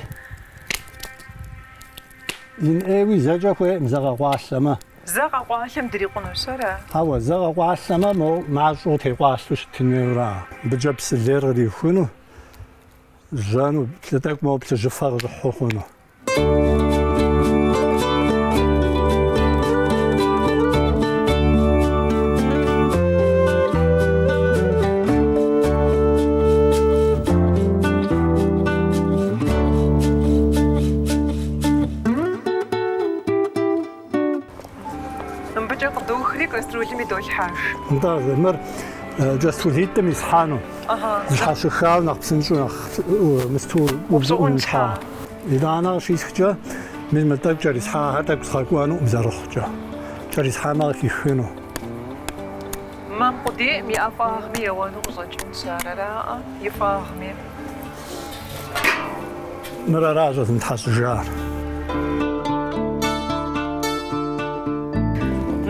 ин ӏейуи зэкӏэ хуейкъым зэ къэкъуалъэмэ.
Зэ къэкъуалъэм дрикъунущ, ара?
Хьэуэ, зэ къэкъуалъэмэ, моуэ мащӏэу текъуалъэу щытын хуейуэра. Мыбыкӏэ псы лейр кърихуну. Жьэну, плъы тӏэкӏу моуэ плъыжьыфэ къыщӏыхьу хъуну.
Мыбыкӏэ къыдохри кастрюлым идолъхьэж.
Нтӏэ, мыр кӏэструлитӏым исхьэну. Зыщхьэщыхауэ нэхъ псынщӏэу нэхъ мысту упщӏыӏун щхьа. Итӏанэ къыщисхкӏэ, мис мы тӏэкӏу кӏэрисхьахэр тӏэкӏу згъэкӏуэнукъым зэрыхъукӏэ. Кӏэрисхьамэ къыхихыну.
Мэм къудейм и ӏэфӏагъми еуэну къыщӏэкӏынщ ар, араӏэ, и фӏагъми.
Мыр ара щӏэзмытхьэщӏыжар.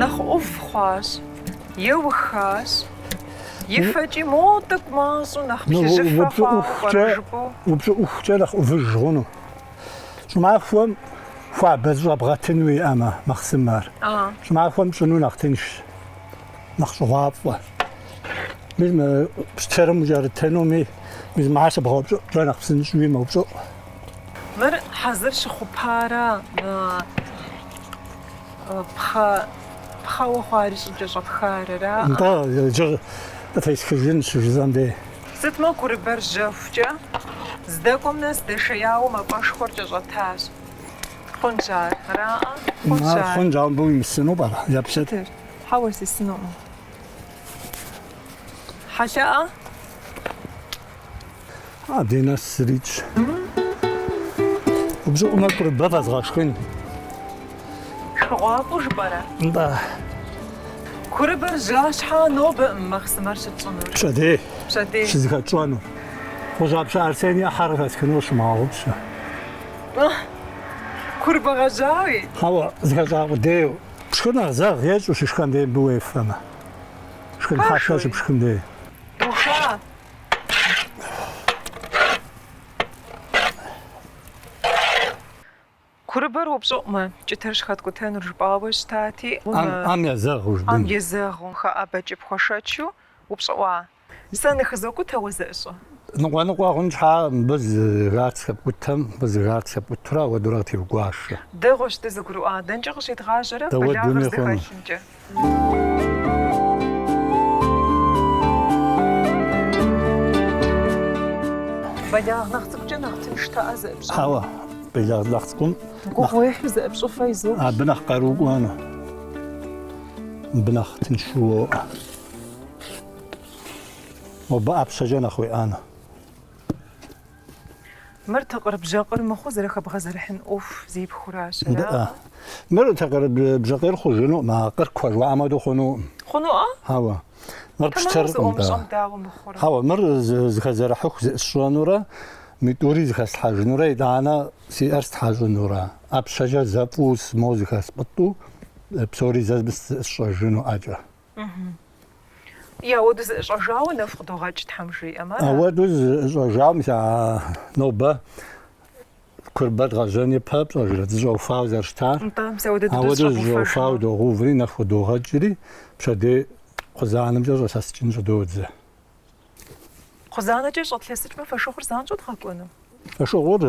Нэхъ ӏув хъуащ, еухащ. И фэкӏи мо тӏэкӏу мащӏэу нэхъ плъыжьыфэ хъуауэ пӏэрэ жыпӏэу.
Упщӏыӏухукӏэ нэхъ ӏувыж хъуну. Щӏымахуэм хуабэ зыщӏэбгъэтын уиӏэмэ, махъсымэр. Щӏымахуэм пщӏыну нэхъ тыншщ, нэхъ щӏыгъуафӏэ. Мис мы пщтырым укӏэрытынуми, мис мыхэр щыбгъэупщӏыӏукӏэ нэхъ псынщӏэуи мэупщӏыӏу.
Мыр хьэзыр щыхъупара мы пхъэ пхъэуэ хъуари щӏыкӏэщӏэпхар ара?
Нтӏэ, иджы къытесхыжынщ жысӏэм дей.
Сыт мы курыбэр жьэхукӏэ здэкӏуэм нэс дэшеяуэ мафӏэшхуэр кӏэщӏэтащ. Хъунщ ар, араӏэ? Хъунщ
Ар
ар.
хъунщ, ауэ мыбы уимысыну пӏэрэ? Еплъыт.
Сытыр? Хьэуэ, сисынукъым. Хьэлъэӏэ?
Абдей нэс зырикӏщ. Упщӏыӏумэ курыбэ фэзгъэшхын.
Шхыгъуафӏэу жыпӏэрэ?
Нтӏэ.
Курыбэр жьа щхьа нобэӏым махъсымэр щытщӏынур.
Пщэдей.
Пщэдей.
Щызыхэтщӏэнур. Гъущӏапщэ Арсен и ӏыхьэр къыхэсхыну щумыгъэгъупщэ.
Курыбэ гъэжьауи?
Хьэуэ, зыхэщӏа къудейуэ. Пшхыр нэхъ зэгъ ещӏ ущышхэм дей мыбы уефэмэ. Шхын хьэлъэ щыпшхым дей.
Духа! Курыбэр упщӏыӏумэ, кӏытэр щыхэткӏутэнур жыпӏауэ щытати,
ӏэм езэгъыу
ӏэм езэгъыу хэӏэбэкӏи пхуэшэчу упщӏыӏуа. Сэ ныхызокӏутэ уэ зэӏыщӏэ.
Ныкъуэ-ныкъуэ хъун щхьа мыбы зы гарц хэпкӏутэм, мыбы зы гарц хэпкӏутурэ ауэдурэ къытеугуашэ.
Дэгъуэщ дызэгурыӏуа. Дэнкӏэ къыщедгъажьэрэ бэлагъыр здыхэлъымкӏэ? Бэлагъ нэхъ цӏыкӏукӏэ нэхъ тынштэӏэ зэӏыпщӏыну?
Хьэуэ, бэлагъ нэхъ цӏыкӏум.
Гугъуехьу зэӏыпщӏу фэ изоплъ.
Абы нэхъ къару кӏуэну. Мыбы нэхъ тыншу уоӏэ. Мобы ӏэпщэкӏэ нэхъ уеӏэну.
Мыр тыкъыр-бжьэкъыр мыхъуу зэрыхэбгъэзэрыхьын ӏуэху зепхуращ, ара?
Мыр тыкъыр-бжьэкъыр хъужынукъым, а къыркуэ жыхуаӏэм хуэдэу хъунукъым.
Хъунуӏэ?
Хьэуэ. Мыр пщтыркъым.
Дауэ мыхъурэ?
Хьэуэ, мыр зыхэзэрыхьыху зэӏысщӏэнурэ, мы тӏури зыхэслъхьэжынурэ, итӏанэ си ӏэр стхьэщӏынурэ, ӏэпщэкӏэ зэфӏу мо зыхэспӏытӏу, псори зэ зэӏысщӏэжыну ӏэкӏэ.
И ауэдэу зэӏыщӏэжауэ нэху къыдогъэкӏ, Тхьэм жиӏэмэ, ара?
Ауэдэу зэӏыщӏэжауэ, мис а нобэ курыбэ дгъэжьэн ипэ пщӏэжрэ, зыщӏэуфауэ зэрыщытар.
Нтӏэ, мис ауэдэ дыдэу
Ауэдэу
зыщӏэбуфэжыну.
зыщӏэуфауэ догъэуври, нэху къыдогъэкӏри, пщэдей кхъузанэмкӏэ щӏэлъэсыкӏын щӏыдодзэ.
Кхъузанэкӏэ щӏэтлъэсыкӏмэ, фошыгъур занщӏэу дгъэкӏуэну?
Фошыгъур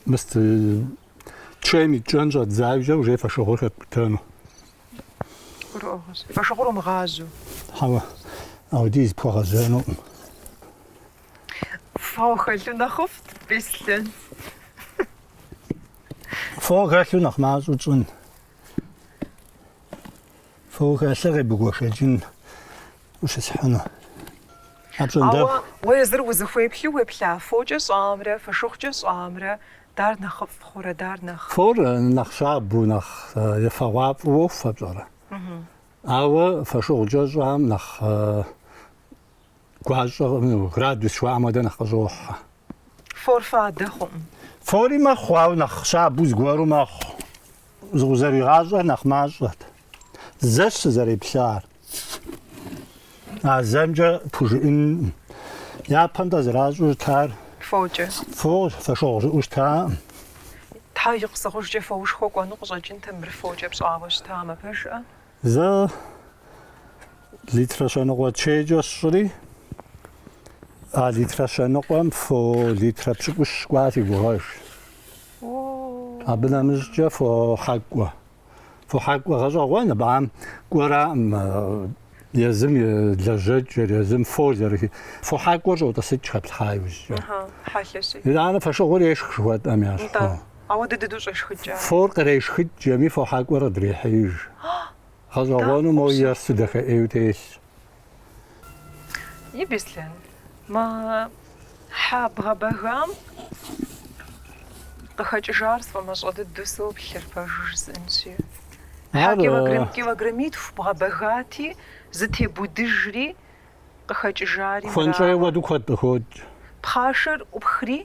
Мис чейм икӏэн щӏэддза иужькӏэ уже фошыгъур хэткӏутэну.
Гурыӏуэгъуэщ. Фошыгъур умыгъажьэу.
Хьэуэ, ауэдиз пхуэгъэжьэнукъым.
Фо хэлъу нэхъыфӏт, Беслъэн.
Фо хэлъу нэхъ мащӏэу тщӏын. Фо хэлъыр къебгуэшэкӏын ущысхьыну. Апщӏондэху.
Ауэ уэ езыр узыхуеплъу уеплъа фокӏэ щӏамрэ фошыгъукӏэ щӏамрэ дар нэхъыфӏ хъурэ, дар нэхъ.
Фор нэхъ щабэу, нэхъ ефэгъуафӏэу уофэ, пщӏэрэ? Ауэ фошыгъукӏэ щӏам нэхъ гуащӏэ, градус жыхуаӏэм хуэдэ нэхъ къыщӏохьэ.
Фор фадэ хъуӏым.
Фори мэхъу, ауэ нэхъ щабэу зыгуэру мэхъу. Зыкъызэригъащӏэр нэхъ мащӏэт. Зэщ сызэреплъар. А зэмкӏэ пхужыӏэнкъым. Япэм-тӏэ зэращӏу щытар.
Фокӏэ.
Фо, фошыгъу щыӏэу щытаӏым.
Тхьэ икъу-сыкъужкӏэ фоушхуэ кӏуэну къыщӏэкӏынтэм мыр фокӏэ пщӏауэ щытамэ, пэжӏэ?
Зэ литрэ щэныкъуэ чейкӏэ сщӏыри, а литрэ щэныкъуэм фо литрэ пщыкӏущ кӏуа си гугъэж. Абы нэмыщӏкӏэ фо хьэкӏуэ. Фо хьэкӏуэ гъэщӏэгъуэн абы ам кӏуэраӏым езым и лэжьэкӏэр, езым фо зэрыхи. Фо хьэкӏуэр щӏотӏысыкӏ хэплъхьа иужькӏэ.
Хьэлъэщи.
Итӏанэ фошыгъур ешх жыхуэтӏэм ещхьу.
Ауэдэ дыдэу щӏешхыкӏа.
Фор кърешхыкӏ, фо хьэкӏуэр къыдрехьеиж. Гъэщӏэгъуэну мо ерсу дахэ ӏейуэ телъщ.
И, Беслъэн, мы хьэ бгъэбэгам къыхэкӏыжар сфӏэмащӏэ дыдэу соплъыр, пэжу жысӏэнщи. Хьэ килограммитху бгъэбэгати, зытебудыжри, къыхэкӏыжари
Хуэнщӏей
мырауэ.
хуэдэу куэд къыхокӏ.
Пхъашэр ӏупхри,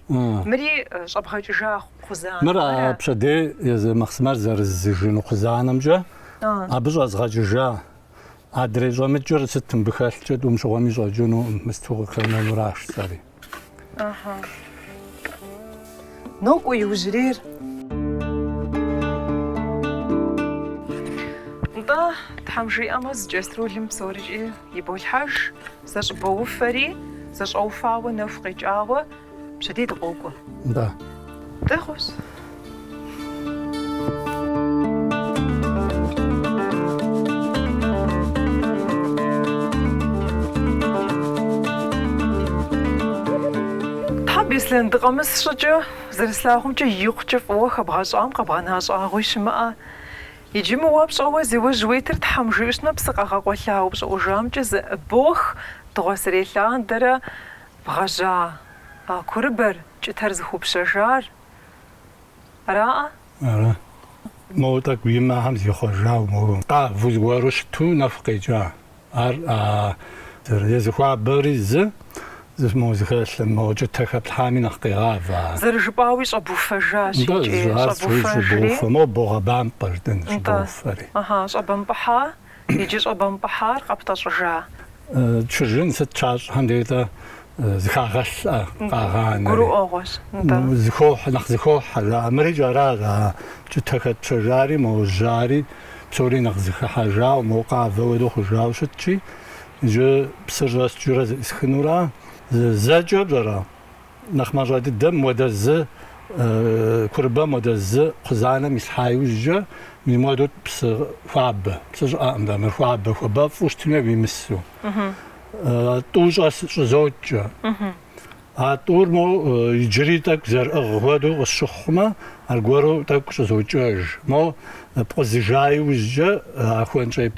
мыри щӏэбгъэкӏыжа кхъузанэм,
Мыр а
ара?
пщэдей езы махъсымэр зэрыздзыжыну кхъузанэмкӏэ абы щӏэзгъэкӏыжа. Адрей щӏэмыкӏыр сыт мыбы хэлъкӏэ тӏум щыгъуэми щӏэкӏынукъым, мысту къыхэнэнуращ жысӏэри.
Ыхьы. Нокӏуэ иужьрейр. Нтӏэ, Тхьэм жиӏэмэ, зы кӏэструлым псорикӏи иболъхьэж, зэщӏыбоуфэри, зэщӏэуфауэ нэху къекӏауэ, пщэдей дыкъокӏуэ.
Нтӏэ.
Дэгъуэщ. Тхьэ, Беслъэн, дыкъэмыс щӏыкӏэ, зэрыслъагъумкӏэ икъукӏэ фӏыуэ хэбгъэщӏам къэбгъэна щӏагъуи щымыӏэ. Иджы мы уэ пщӏэуэ зи ужь уитыр Тхьэм жиӏэу щытмэ, псы къэгъэкъуэлъа упщӏыӏужамкӏэ зэӏыбох, дыгъуасэрей лъандэрэ бгъэжьа а курыбэр, кӏытэр зыхыупщэжар. Араӏэ?
Ара. Моуэ тӏэкӏу и мэхэм зихъуэжауэ, моуэ къавэу зыгуэру щыту нэху къекӏа. Ар а езы хуабэри зы, моуэ зыхэлъым, моуэ кӏытэ хэплъхьами нэхъ къегъавэ ар.
Зэрыжыпӏауи щӏэбуфэжащ
Нтӏэ,
икӏи,
ар
щӏэбуфэжри.
щӏыбоуфэ, моуэ богъэбампӏэ жытӏэн
Нтӏэ,
щӏыбоуфэри.
ыхьы, щӏэбэмпӏыхьа, иджы щӏэбэмпӏыхьар къэптӏэщӏыжа.
Чыржын сыт щащӏхэм деж-тӏэ зыхагъэлъӏэ, къагъанэри.
Гурыӏуэгъуэщ, нтӏэ.
Зыхохьэ, нэхъ зыхохьэ жаӏэ. Мырикӏ аращ, а кӏытэ хэтпщэжари, мо жьари, псори нэхъ зыхыхьэжауэ, мо къавэ хуэдэу хъужауэ щытщи, иджы псыр щӏэскӏыурэ зэӏысхынура. Зэкӏэ пщӏэрэ? Нэхъ мащӏэ дыдэм муэдэ зы курыбэ муэдэ зы кхъузанэм ислъхьа иужькӏэ, мис муэдэу псы хуабэ, псы щӏыӏэкъым дэ, мыр хуабэ, хуабэфӏу щытын хуей уимысу. Тӏу щӏызокӏэ. А тӏур мо иджыри тӏэкӏу зэрыӏыгъ хуэдэу къысщыхъумэ, аргуэру тӏэкӏу щӏызокӏэж. Мо пкъузыжа иужькӏэ а хуэнщӏей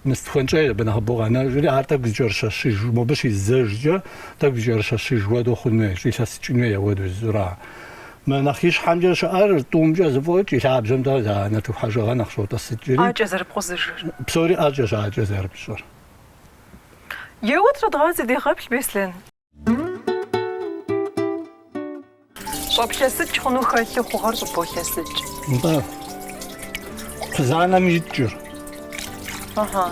Мыст хуэнщӏей абы нэхъыбэу къэнэжри, ар тӏэкӏу зыкӏэрыщэщыж, мобы щиздзэжкӏэ тӏэкӏу зыкӏэрыщэщыж хуэдэу хъун хуей, щӏилъэсыкӏын хуей апхуэдэу жысӏэура. Мы нэхъ и щхьэмкӏэ щыӏэр тӏумкӏэ зэфӏокӏ, и лъабжьэм-тӏэ а нартыху хьэжыгъэ нэхъ щотӏысыкӏри.
ӏэкӏэ зэрыпкъузыжыр.
Псори ӏэкӏэщ ӏэкӏэ зэрыпщӏыр.
Еуэт щӏэдгъадзи дегъэплъ, Беслъэн. Щӏэплъэсыкӏ хъуну хэлъу хъугъэр щӏыболъэсыкӏ.
Нтӏэ, кхъузанэм икӏыр.
Ыхьы.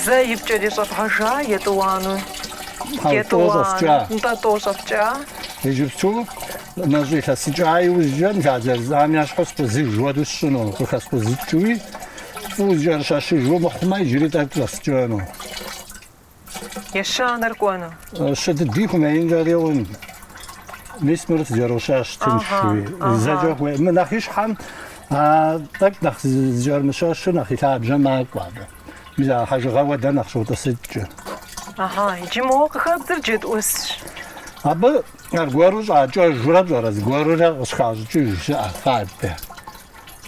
Зэ ипкӏэри щӏэбгъэжа етӏуанэу?
Хьэуэ, тӏо щӏэскӏа.
Нтӏэ, тӏо щӏэпкӏа?
Иджыпсту мыр щӏилъэсыкӏа иужькӏэ, мис а зэрызӏам ещхьу скъузыж хуэдэу сщӏыну, къыхэскъузыкӏыуи, Фӏыуэ зыкӏэрыщэщыжу мыхъумэ, иджыри тӏэкӏу щӏэскӏэну.
Ещанэр кӏуэну.
Щы дыди хуэмеинкӏэри хъун. Мис мыр зыкӏэрощэщ тыншуи. Зэкӏэ хуей. Мы нэхъ и щхьэм тӏэкӏу нэхъ зыкӏэрымыщэщыр нэхъ и лъабжьэм макӏуэ абы. Мис а хьэжыгъэ хуэдэр нэхъ щотӏысыкӏыр.
Аха, иджы моуэ къыхэбдзыр джэд ӏусщ.
Абы аргуэру щӏакӏэжурэ пщӏэрэ, зыгуэрурэ къыщыхащӏыкӏыж щыӏэ фадэ.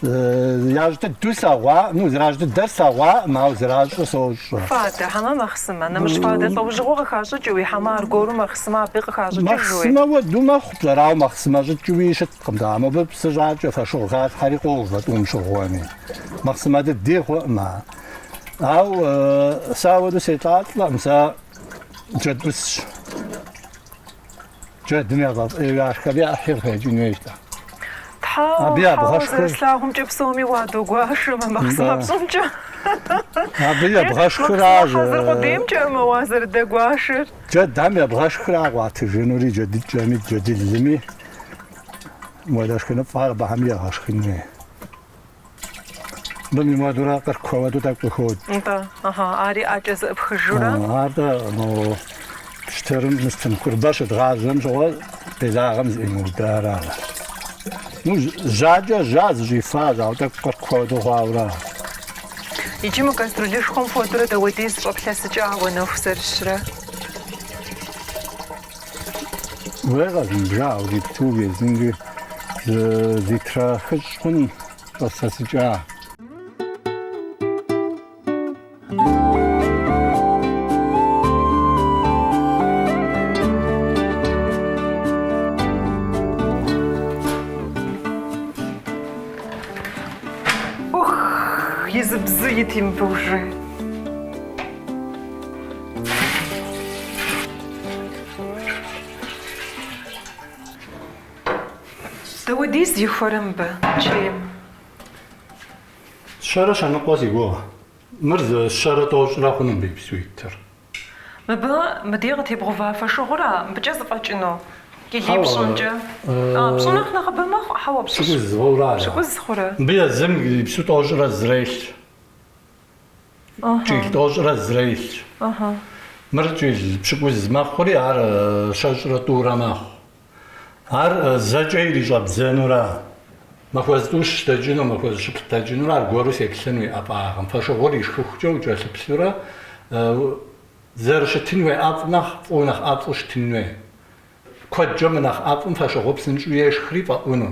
Ящӏ дыдэу слъэгъуа, ну, зэращӏ дыдэр слъэгъуаӏым, ауэ зэращӏыр сощӏэ.
Фадэ, хьэмэ махъсымэ? Нэмыщӏ фадэ лӏэужьыгъуэ къыхащӏыкӏыуи, хьэмэ аргуэру махъсымэ абы къыхащӏыкӏыжуи?
Махъсымэ хуэдэу мэхъу, пщӏэрэ, ауэ махъсымэ щӏыкӏыуи щыткъым. Да, мобы псы щӏакӏэ, фошыгъу халъхьэри къовэ тӏум щыгъуэми. Махъсымэ дыди хъуӏым ар. Ауэ сэ ауэдэу селӏалӏэкъым, сэ джэд ӏусщ. Джэдым яфӏэфӏ яшх, абы я ӏыхьи къыхэкӏын хуейщ-тӏэ.
Тхьэу,
Абы я
хьэуэ,
бгъэшхыр.
зэрыслъагъумкӏэ псоми уадогуашэ мы махъсымэ пщӏымкӏэ.
Абы я бгъэшхыращ.
Махъсымэ хьэзыр къудеймкӏэ мы уазэрыдэгуашэр.
Джэдхэм я бгъэшхыра къуатыжынури, джэдыкӏэми, джэдылми. Муэдэ шхыныфӏхэр абыхэми егъэшхын хуей. Мыбы муэдурэ къыркуэ хуэдэу тӏэкӏу къыхокӏ.
Нтӏэ, ыхьы, ари ӏэкӏэ зэӏыпхыжурэ?
Ар-тӏэ, мо пщтырым мыстым курбэ щыдгъажьэм щыгъуэ делагъэм зыӏимыудара. Ну, жьакӏэ жьа зыщӏифащ, ауэ тӏэкӏу къыркуэ хуэдэу хъуауэра.
Иджы мы кастрюлышхуэм хуэдэурэ дауэдиз щӏэплъэсыкӏауэ нэху зэрыщрэ?
Уей къэзмыбжа, иджыпсту езымкӏи зы литрэ хыщӏ хъун щӏэслъэсыкӏа.
Ух, и зы бзу ит мыбы уже. Дауэдиз ихуэрэ мыбы чейм?
Щэрэ щэныкъуэ си гугъэ. Мыр зы щэрэ тӏощӏрэ хъуну мыбы иджыпсту итыр.
Мыбы мыдей къытебгъува фошыгъура мыбыкӏэ зэфӏэкӏыну? Килипщӏымкӏэ. А, пщӏы нэхъ нэхъыбэ мэхъу, хьэуэ, пщӏыщ.
Пщыкӏуз хъура?
Пщыкӏуз хъурэ?
Мыбы езым иджыпсту тӏощӏрэ зырэ илъщ. Кӏил тӏощӏрэ зырэ илъщ. Мыр кӏил пщыкӏуз мэхъури, ар щэщӏрэ тӏурэ мэхъу. Ар зэкӏэ ирищӏэбдзэнура? Махуэ зытӏущ дэкӏыну, махуэ зыщыплӏ дэкӏынурэ аргуэру сеплъыну и ӏэфӏагъым. Фошыгъур ишхыхукӏэ укӏэлъыплъурэ зэрыщытын хуей ӏэфӏ нэхъ фӏыуэ нэхъ ӏэфӏу щытын хуей. Куэдкӏэ мынэхъ ӏэфӏым фошыгъур псынщӏэу ешхри фӏэӏуну.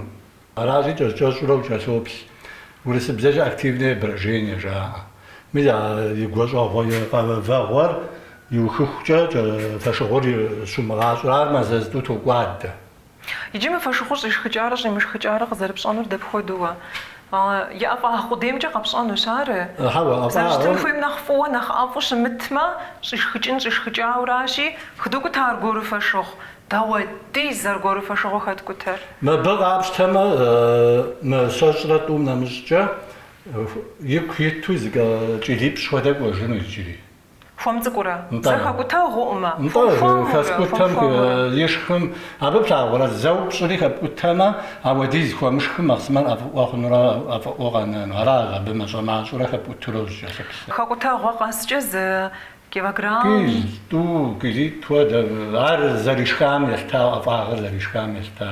Аращи, кӏэщӏ-кӏэщӏурэ укӏэлъоплъ. Урысыбзэкӏэ активное брожение жаӏэ. Мис а и гуащӏэгъуэ и къэвэгъуэр иухыхукӏэ фошыгъур щумыгъащӏэр, ар мазэ зытӏу токӏуадэ.
Иджы мы фошыгъур щӏишхыкӏарэ щӏимышхыкӏарэ къызэрыпщӏэнур дапхуэдэу уэ? И ӏэфӏагъ къудеймкӏэ къэпщӏэнущ ар.
Хьэуэ, ӏэфӏагъыр.
Зэрыщытын хуейм нэхъ фӏыуэ, нэхъ ӏэфӏу щымытмэ, щӏишхыкӏын щӏишхыкӏауращи, хыдокӏутэ аргуэру фошыгъу. Дауэдиз аргуэру фошыгъуу хэткӏутэр?
Мыбы къапщтэмэ, мы щэщӏрэ тӏум нэмыщӏкӏэ, ику иту зы кӏилипщӏ хуэдэ кӏуэжыну иджыри.
Хуэм цӏыкӏурэ?
Нтӏэ.
Зэ хэкӏутэгъуӏымэ?
Нтӏэ,
Хуэм-хуэмурэ,
хэскӏутэм
хуэм-хуэмурэ.
ишхым, абы плъагъурэ, зэу пщӏыри хэпкӏутэмэ, ауэдиз хуэмышхым махъсымэр ӏэфӏыӏуэ хъунурэ ӏэфӏыӏуэу къэнэну. Аращ абы мащӏэ-мащӏэурэ хэпкӏутурэ ущӏыкӏэлъыплъыр.
Хэкӏутэгъуэ къэскӏэ зы килограмм.
Кил, тӏу, килитӏ хуэдэ, ар зэришхам елъыта, ӏэфӏагъыр зэришхам елъыта.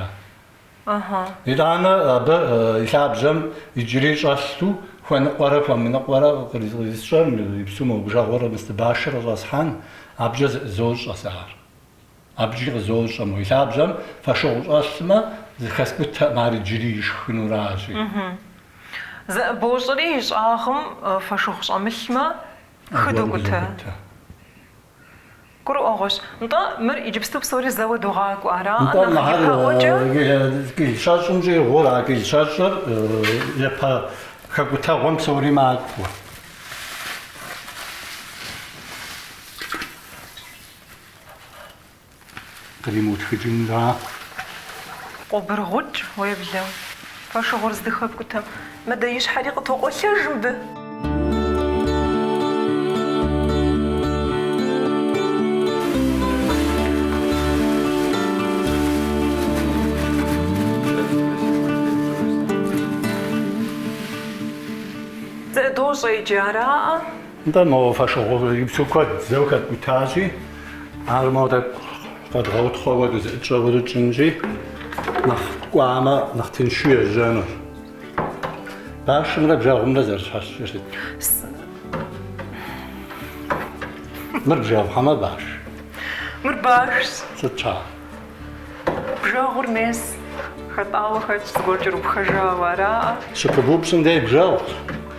Итӏанэ абы и лъабжьэм иджыри щӏэлъу хуэныкъуэрэ хуэмыныкъуэрэ къызэрысщӏэр, иджыпсту мо бжэгъур мысты башыр къыщӏэсхьэн, абыкӏэ зыӏызощӏэ сэ ар. Абыкӏи къызощӏэ мо и лъабжьэм фошыгъу щӏэлъмэ, зыхэскӏутэкъым ар иджыри ишхынуращи.
Зэӏыбощӏэри и щӏагъым фошыгъу щӏэмылъмэ, хыдокӏутэ. Гурыӏуэгъуэщ. Нтӏэ, мыр иджыпсту псори зэуэ догъакӏуэ, араӏэ
Нтӏэ,
нэхъ
мыхэр
ипэӏуэкӏэ?
кил щэщӏым щӏигъур, а кил щэщӏыр япэ хэкӏутэгъуэм псори макӏуэ. Къримыутхыкӏынра?
Къобыргъукӏ, уеблэм. Фошыгъур здыхэпкӏутэм, мыдэ и щхьэри къытокъуэлъэж мыбы. Зэӏыдощӏэ иджы, араӏэ?
Нтӏэ, мо фошыгъу иджыпсту куэд зэуэ хэткӏутащи, ар моуэ тӏэкӏу къэдгъэутхъуэ хуэдэу, зэӏытщӏэ хуэдэу тщӏынщи, нэхъ кӏуамэ, нэхъ тыншу ежьэнущ. Башымрэ бжэгъумрэ зэрыщхьэщыкӏыр сыт? Мыр бжэгъу хьэмэ баш?
Мыр башщ.
Сыт щхьа?
Бжэгъур мес, хэтӏауэ хэтщ, зыгуэр кӏэрупхэжауэ, араӏэ?
Щыпыбупщӏым дей бжэгъущ.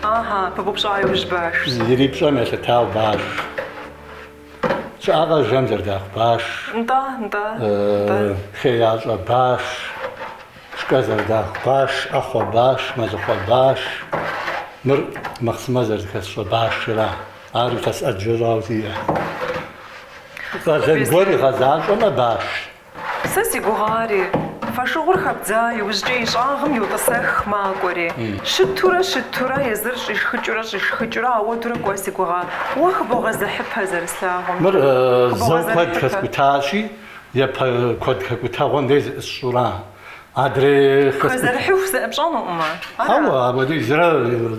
Ахьа, пыбупщӏа иужь башщ.
Ирипщӏэм елъытауэ баш. Щыӏэкъэ жэм зэрыдаху баш.
Нтӏэ, нтӏэ, нтӏэ.
Хеящӏэ баш, шкӏэ зэрыдаху баш, ӏэхъуэ баш, мэлыхъуэ баш. Мыр махъсымэ зэрызэхэсщӏэ башыра. Ар илъэс ӏэджэ щӏауэ сиӏэ. Къалэн гуэр игъэзащӏэмэ баш.
Сэ си гугъари, фошыгъур хэбдза иужькӏэ и щӏагъым йотӏысэх макӏуэри. Щытурэ, щытурэ, езыр щӏишхыкӏыурэ, щӏишхыкӏыурэ, ауэдурэ кӏуэ си гугъа. Уэ хыбогъэзыхьыпэ зэрыслъагъум.
Мыр зэу куэд хэскӏутащи, япэ куэд хэкӏутэгъуэм дей зэӏысщӏура. Адрей хэскӏут.
Хэзэрыхьыху зэӏыпщӏэнукъымэ, ара?
Хьэуэ, апхуэдизрэ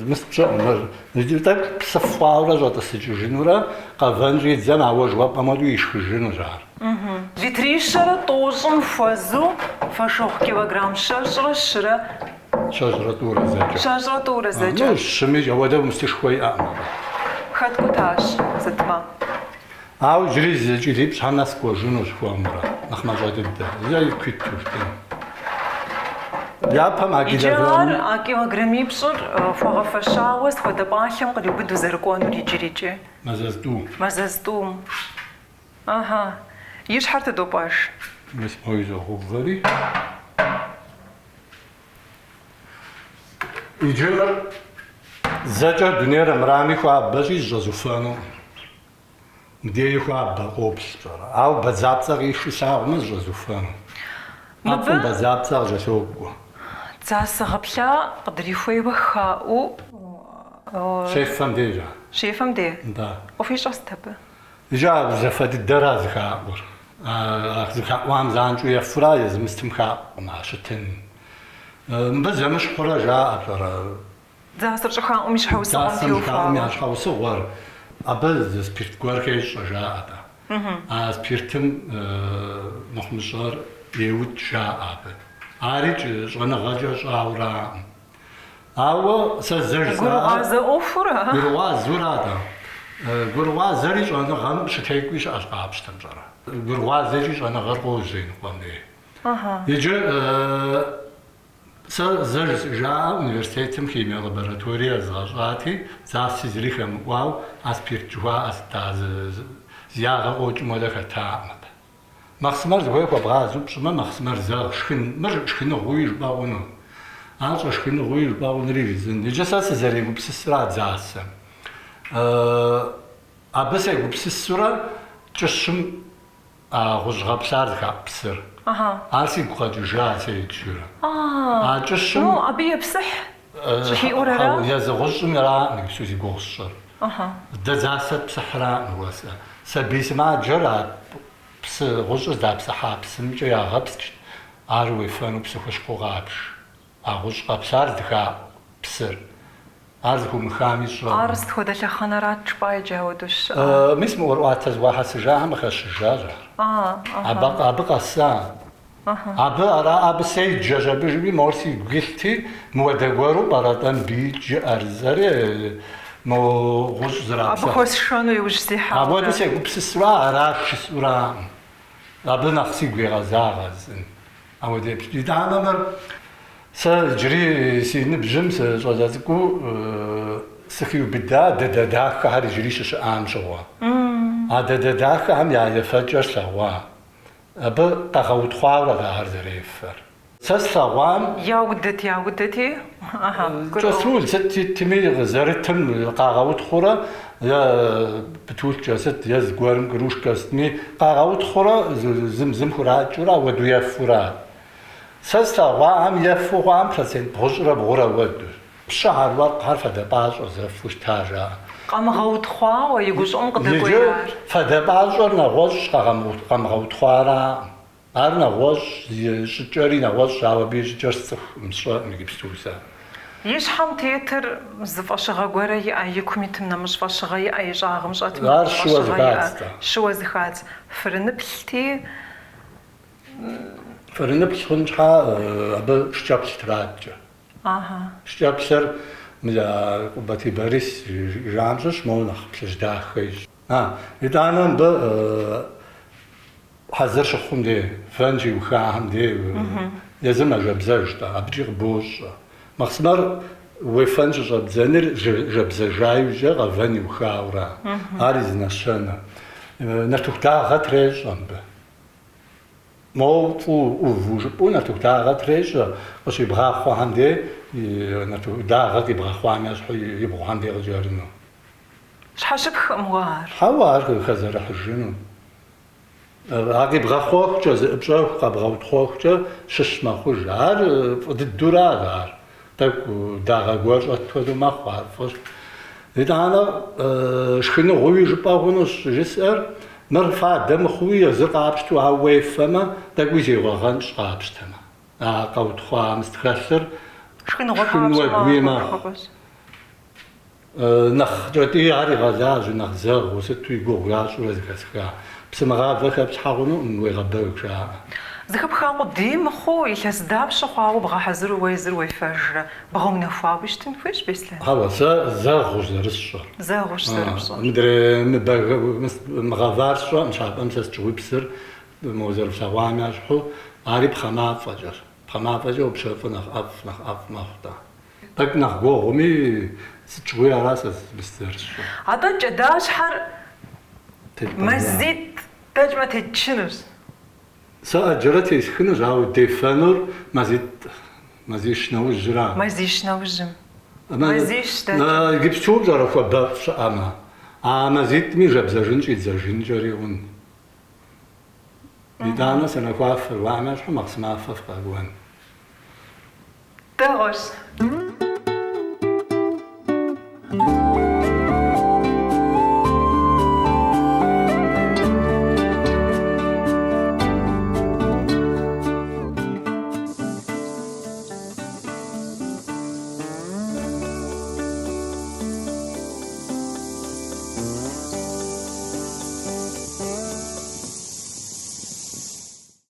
мыс пщӏэкъым мыр. Иджы тӏэкӏу псыф хъуауэрэ щӏэтӏысыкӏыжынурэ къэвэн щӏидзэм ауэ жыхуэпӏэм хуэдэу ишхыжынущ ар.
Литрищэрэ тӏощӏым хуэзэу фошыгъу килограмм щэщӏрэ щырэ.
Щэщӏрэ тӏурэ зэкӏэ.
Щэщӏрэ тӏурэ зэкӏэ.
Ну, щыми ауэдэ мыстышхуэ иӏэкъым абы.
Хэткӏутащ, сытмэ.
Ауэ иджыри зы кӏилипщӏхэм нэс кӏуэжынущ хуэмурэ, нэхъ мащӏэ дыдэ. Зэ ику иту жытӏэн. Япэм а
Иджы
килограмм.
ар а килограммипщӏыр хуэгъэфэщауэ сыт хуэдэ пӏалъэм къриубыдэу зэрыкӏуэнур иджырикӏи?
Мазэ зытӏу.
Мазэ зытӏум. Ыхьы. И щхьэр тыдопӏэж.
Мис моуэ изогъэувэри. Иджы мыр зэкӏэ дунейр армырами хуабэщи, зыщӏэзуфэну. Мыдеи хуабэ къоплъ пщӏэрэ. Ауэ бадзапцӏэ къишу слъагъумэ, зыщӏэзуфэну.
Мыбы
ӏэфӏым бадзапцӏэ къыкӏэлъокӏуэ.
дзасэ гъэплъа къыдрихуейуэ хаӏуу.
Щефэм деж ар.
Щефэм де?
Нтӏэ.
Къыхуищӏэр сыт абы?
Иджы а зэфэ дыдэра зыхаӏур. А зыхаӏуам занщӏэу ефура езы мыстым хаӏукъым а щытын. Мыбы зэмыщхьурэ жаӏэ пщӏэрэ?
Дзасэр щӏыхаӏум и щхьэусыгъуэм
Дзасэм щӏыхаӏум
теухуауэ.
я щхьэусыгъуэр. Абы зы спирт гуэр хещӏэ жаӏэ-тӏэ. А спиртым мыхъумыщӏэр еукӏ жаӏэ абы. Арикӏ щӏэныгъэкӏэ щӏаураӏым. Ауэ сэ зэ жысӏа.
Гурыгъуазэ ӏуэхура?
Гурыгъуазэура-тӏэ. Гурыгъуазэри щӏэныгъэм щытекӏуи щыӏэщ къапщтэм, пщӏэрэ. Гурыгъуазэкӏи щӏэныгъэр къожьэ иныкъуэм дей. Иджы сэ зэ жысӏэжаӏэ университетым химие лабораторие згъэщӏати, дзаси зыри хэмыӏуау, а спирт жыхуаӏэ сыт а зы ягъэ къокӏым хуэдэ хэтаӏым абы. Махъсымэр зыхуей хуэбгъазэу пщӏымэ, махъсымэр зэгъ шхын, мыр шхыныгъуи жыпӏэ хъуну. Ар щӏэшхыныгъуи жыпӏэ хъунури жызын. Иджы сэ сызэрегупсысра дзасэм. Абы сегупсысурэ кӏыщым а гъущӏ гъэплъар зыхаӏу псыр. Ар сигу къэкӏыжа седжурэ. А кӏыщым.
Ну, абы епсыхь щӏыхиӏур ара?
Езы гъущӏым араӏым иджыпсту зи гугъу сщӏыр. Дэ дзасэ тпсыхьраӏым жыхуэсӏэр. Сабий сымаджэр а псы гъущӏыр здапсыхьа псымкӏэ ягъэпскӏт, ар уефэну псы хущхъуэу къабж. А гъущӏ гъэплъар здыхаӏу псыр. Ар зыхыумыхами сщӏэркъым.
Ар сыт хуэдэ лъэхъэнэрат жыпӏа иджы ауэдэу щыщыӏар?
Мис мы ӏуэрыӏуатэ зэхуахьэсыжахэм къыхэщыжащ ар. Абы, абы къэса. Абы ара, абы седжэщ абы жыпӏи, мор сигу илъти, мыуэдэ гуэру пӏэрэ-тӏэ мыбы жиӏэр жысӏэри, мо гъущӏ
Абы
зэрапсыхь.
хуэсшэну иужь сихьауэ.
Апхуэдэу сегупсысура, аращ жысӏэураӏым. Абы нэхъ сигу егъэзагъэ жысӏэн. Ауэдэ еплъ. Итӏанэ мыр сэ иджыри си ныбжьым сыщӏалэ цӏыкӏуу сыхиубыда дадэ дахэхэр иджыри щыщыӏам щыгъуэ. А дадэ дахэхэм я ефэкӏэр слъэгъуа. Абы къэгъэутхъуауэрэт ахэр зэрефэр. Сэ слъэгъуам.
Яудэт, яудэти, аха, гурыӏуэгъуэ.
Кӏэструл сыт итми зэрытым къагъэутхъуурэ, е птулъкӏэ сыт, е зыгуэрым кружкэ сытми къагъэутхъуурэ зым зым хуракӏыурэ ауэду ефурэ. Сэ слъэгъуахэм ефу хъуам процент бгъущӏрэ бгъурэ ауэдущ. Пщыхэр, уэркъхэр фадэ пӏащӏэ зэфу щыта жаӏэ.
Къамыгъэутхъуауэ, и гущӏыӏум
Иджы
къыдэкӏуеяр.
фадэ пӏащӏэр нэгъуэщӏ къэмыгъэутхъуараӏым. Ар нэгъуэщӏ, и щӏыкӏэри нэгъуэщӏ, ауэ абы и щӏыкӏэр сцӏыхукъым, сщӏэкъым иджыпсту сэ.
И щхьэм тетыр зы фӏэщыгъэ гуэрэ иӏэ, и кум итым нэмыщӏ фӏэщыгъэ иӏэ, и щӏагъым щӏэтым
Ар
нэмыщӏ
щыуэ
фӏэщыгъэ иӏэ,
зэхадз-тӏэ.
щыуэ зэхадз. Фырыныплъти.
Фырыныплъ хъун щхьа абы шкӏэплъ тракӏэ. Шкӏэплъыр мы Къубатий Борис жиӏэжам щыщ, моуэ нэхъ плъыжь дахэ ищӏ. А, итӏанэ мыбы хьэзыр щыхъум дей, вэн щиухахэм дей, езыр мэжэбзэж-тӏэ, абыкӏи къыбощӏэ. Махъсымэр уефэн щыщӏэбдзэныр жэбзэжа иужькӏэ къэвэн иухауэра, ар и зы нэщэнэ. Нартыху дагъэ трещӏэ мыбы. Моуэ фӏыуэ ӏуву жыпӏэу нартыху дагъэ трещӏэ, къыщибгъахъуэхэм дей нартыху дагъэ къибгъэхъуам ещхьу ибгъухэм дей къыкӏэрыну.
Щхьэщыпхкъым уэ ар.
Хьэуэ, ар къыхэзэрыхьыжыну. А къибгъэхъуэхукӏэ, зэӏыпщӏэху, къэбгъэутхъуэхукӏэ щыщ мэхъуж. Ар фӏы дыдэуращ ар. Тӏэкӏу дагъэ гуэр щӏэт хуэдэу мэхъу, ар фӏыщ. Итӏанэ шхыныгъуэуи жыпӏэ хъунущ жысӏэр, мыр фадэ мыхъууи езыр къапщтэу ауэ уефэмэ, тӏэкӏуи зегъэгъэнщӏ къапщтэмэ. А къэутхъуа мыст хэлъыр
Шхыныгъуэ
шхын
папщӏэ
уэдуи мэхъу.
махуэщ.
Нэхъ кӏэтӏийхэр игъэлажьэу, нэхъ зэгъыу, сыту и гугъу ящӏурэ зэхэсха. Псы мыгъавэ хэплъхьэ хъунукъым, уегъэбэг жаӏэ.
Зэхэпха къудей мыхъуу, илъэс дапщэ хъуауэ бгъэхьэзыру уэ езыр уефэжрэ? Бгъэунэхуауи щытын хуейщ, Беслъэн.
Хьэуэ, сэ зэгъыущ зэрысщӏэр.
Зэгъыущ зэрыпщӏэр.
Мыдрей мыгъэвар сщӏэкъым, пщафӏэм сэ сыт щыгъуи псыр мо зэрыфлъэгъуам ещхьу, ари пхъэ мафӏэкӏэщ. Пхъэ мафӏэкӏэ упщэфӏыр нэхъ ӏэфӏ, нэхъ ӏэфӏ мэхъу-тӏэ. Тӏэкӏу нэхъ гугъуми, сыт щыгъуи ара сэ зэрысщӏыр.
Атӏэ кӏэдащхьэр мазитӏ дэкӏмэ тетчынущ.
Сэ ӏэджэрэ тесхынущ, ауэ дефэнур мазитӏ, мазищ нэужьра.
Мазищ нэужьым. Мазищ дэкӏ.
Иджыпсту пщӏэрэ хуабэфӏ щыӏэмэ, а мазитӏми жэбзэжын щӏидзэжынкӏэри хъун. Итӏанэ санэхуафэр, уамэ ещхьу махъсымафэ фыкъэкӏуэн.
Дэгъуэщ.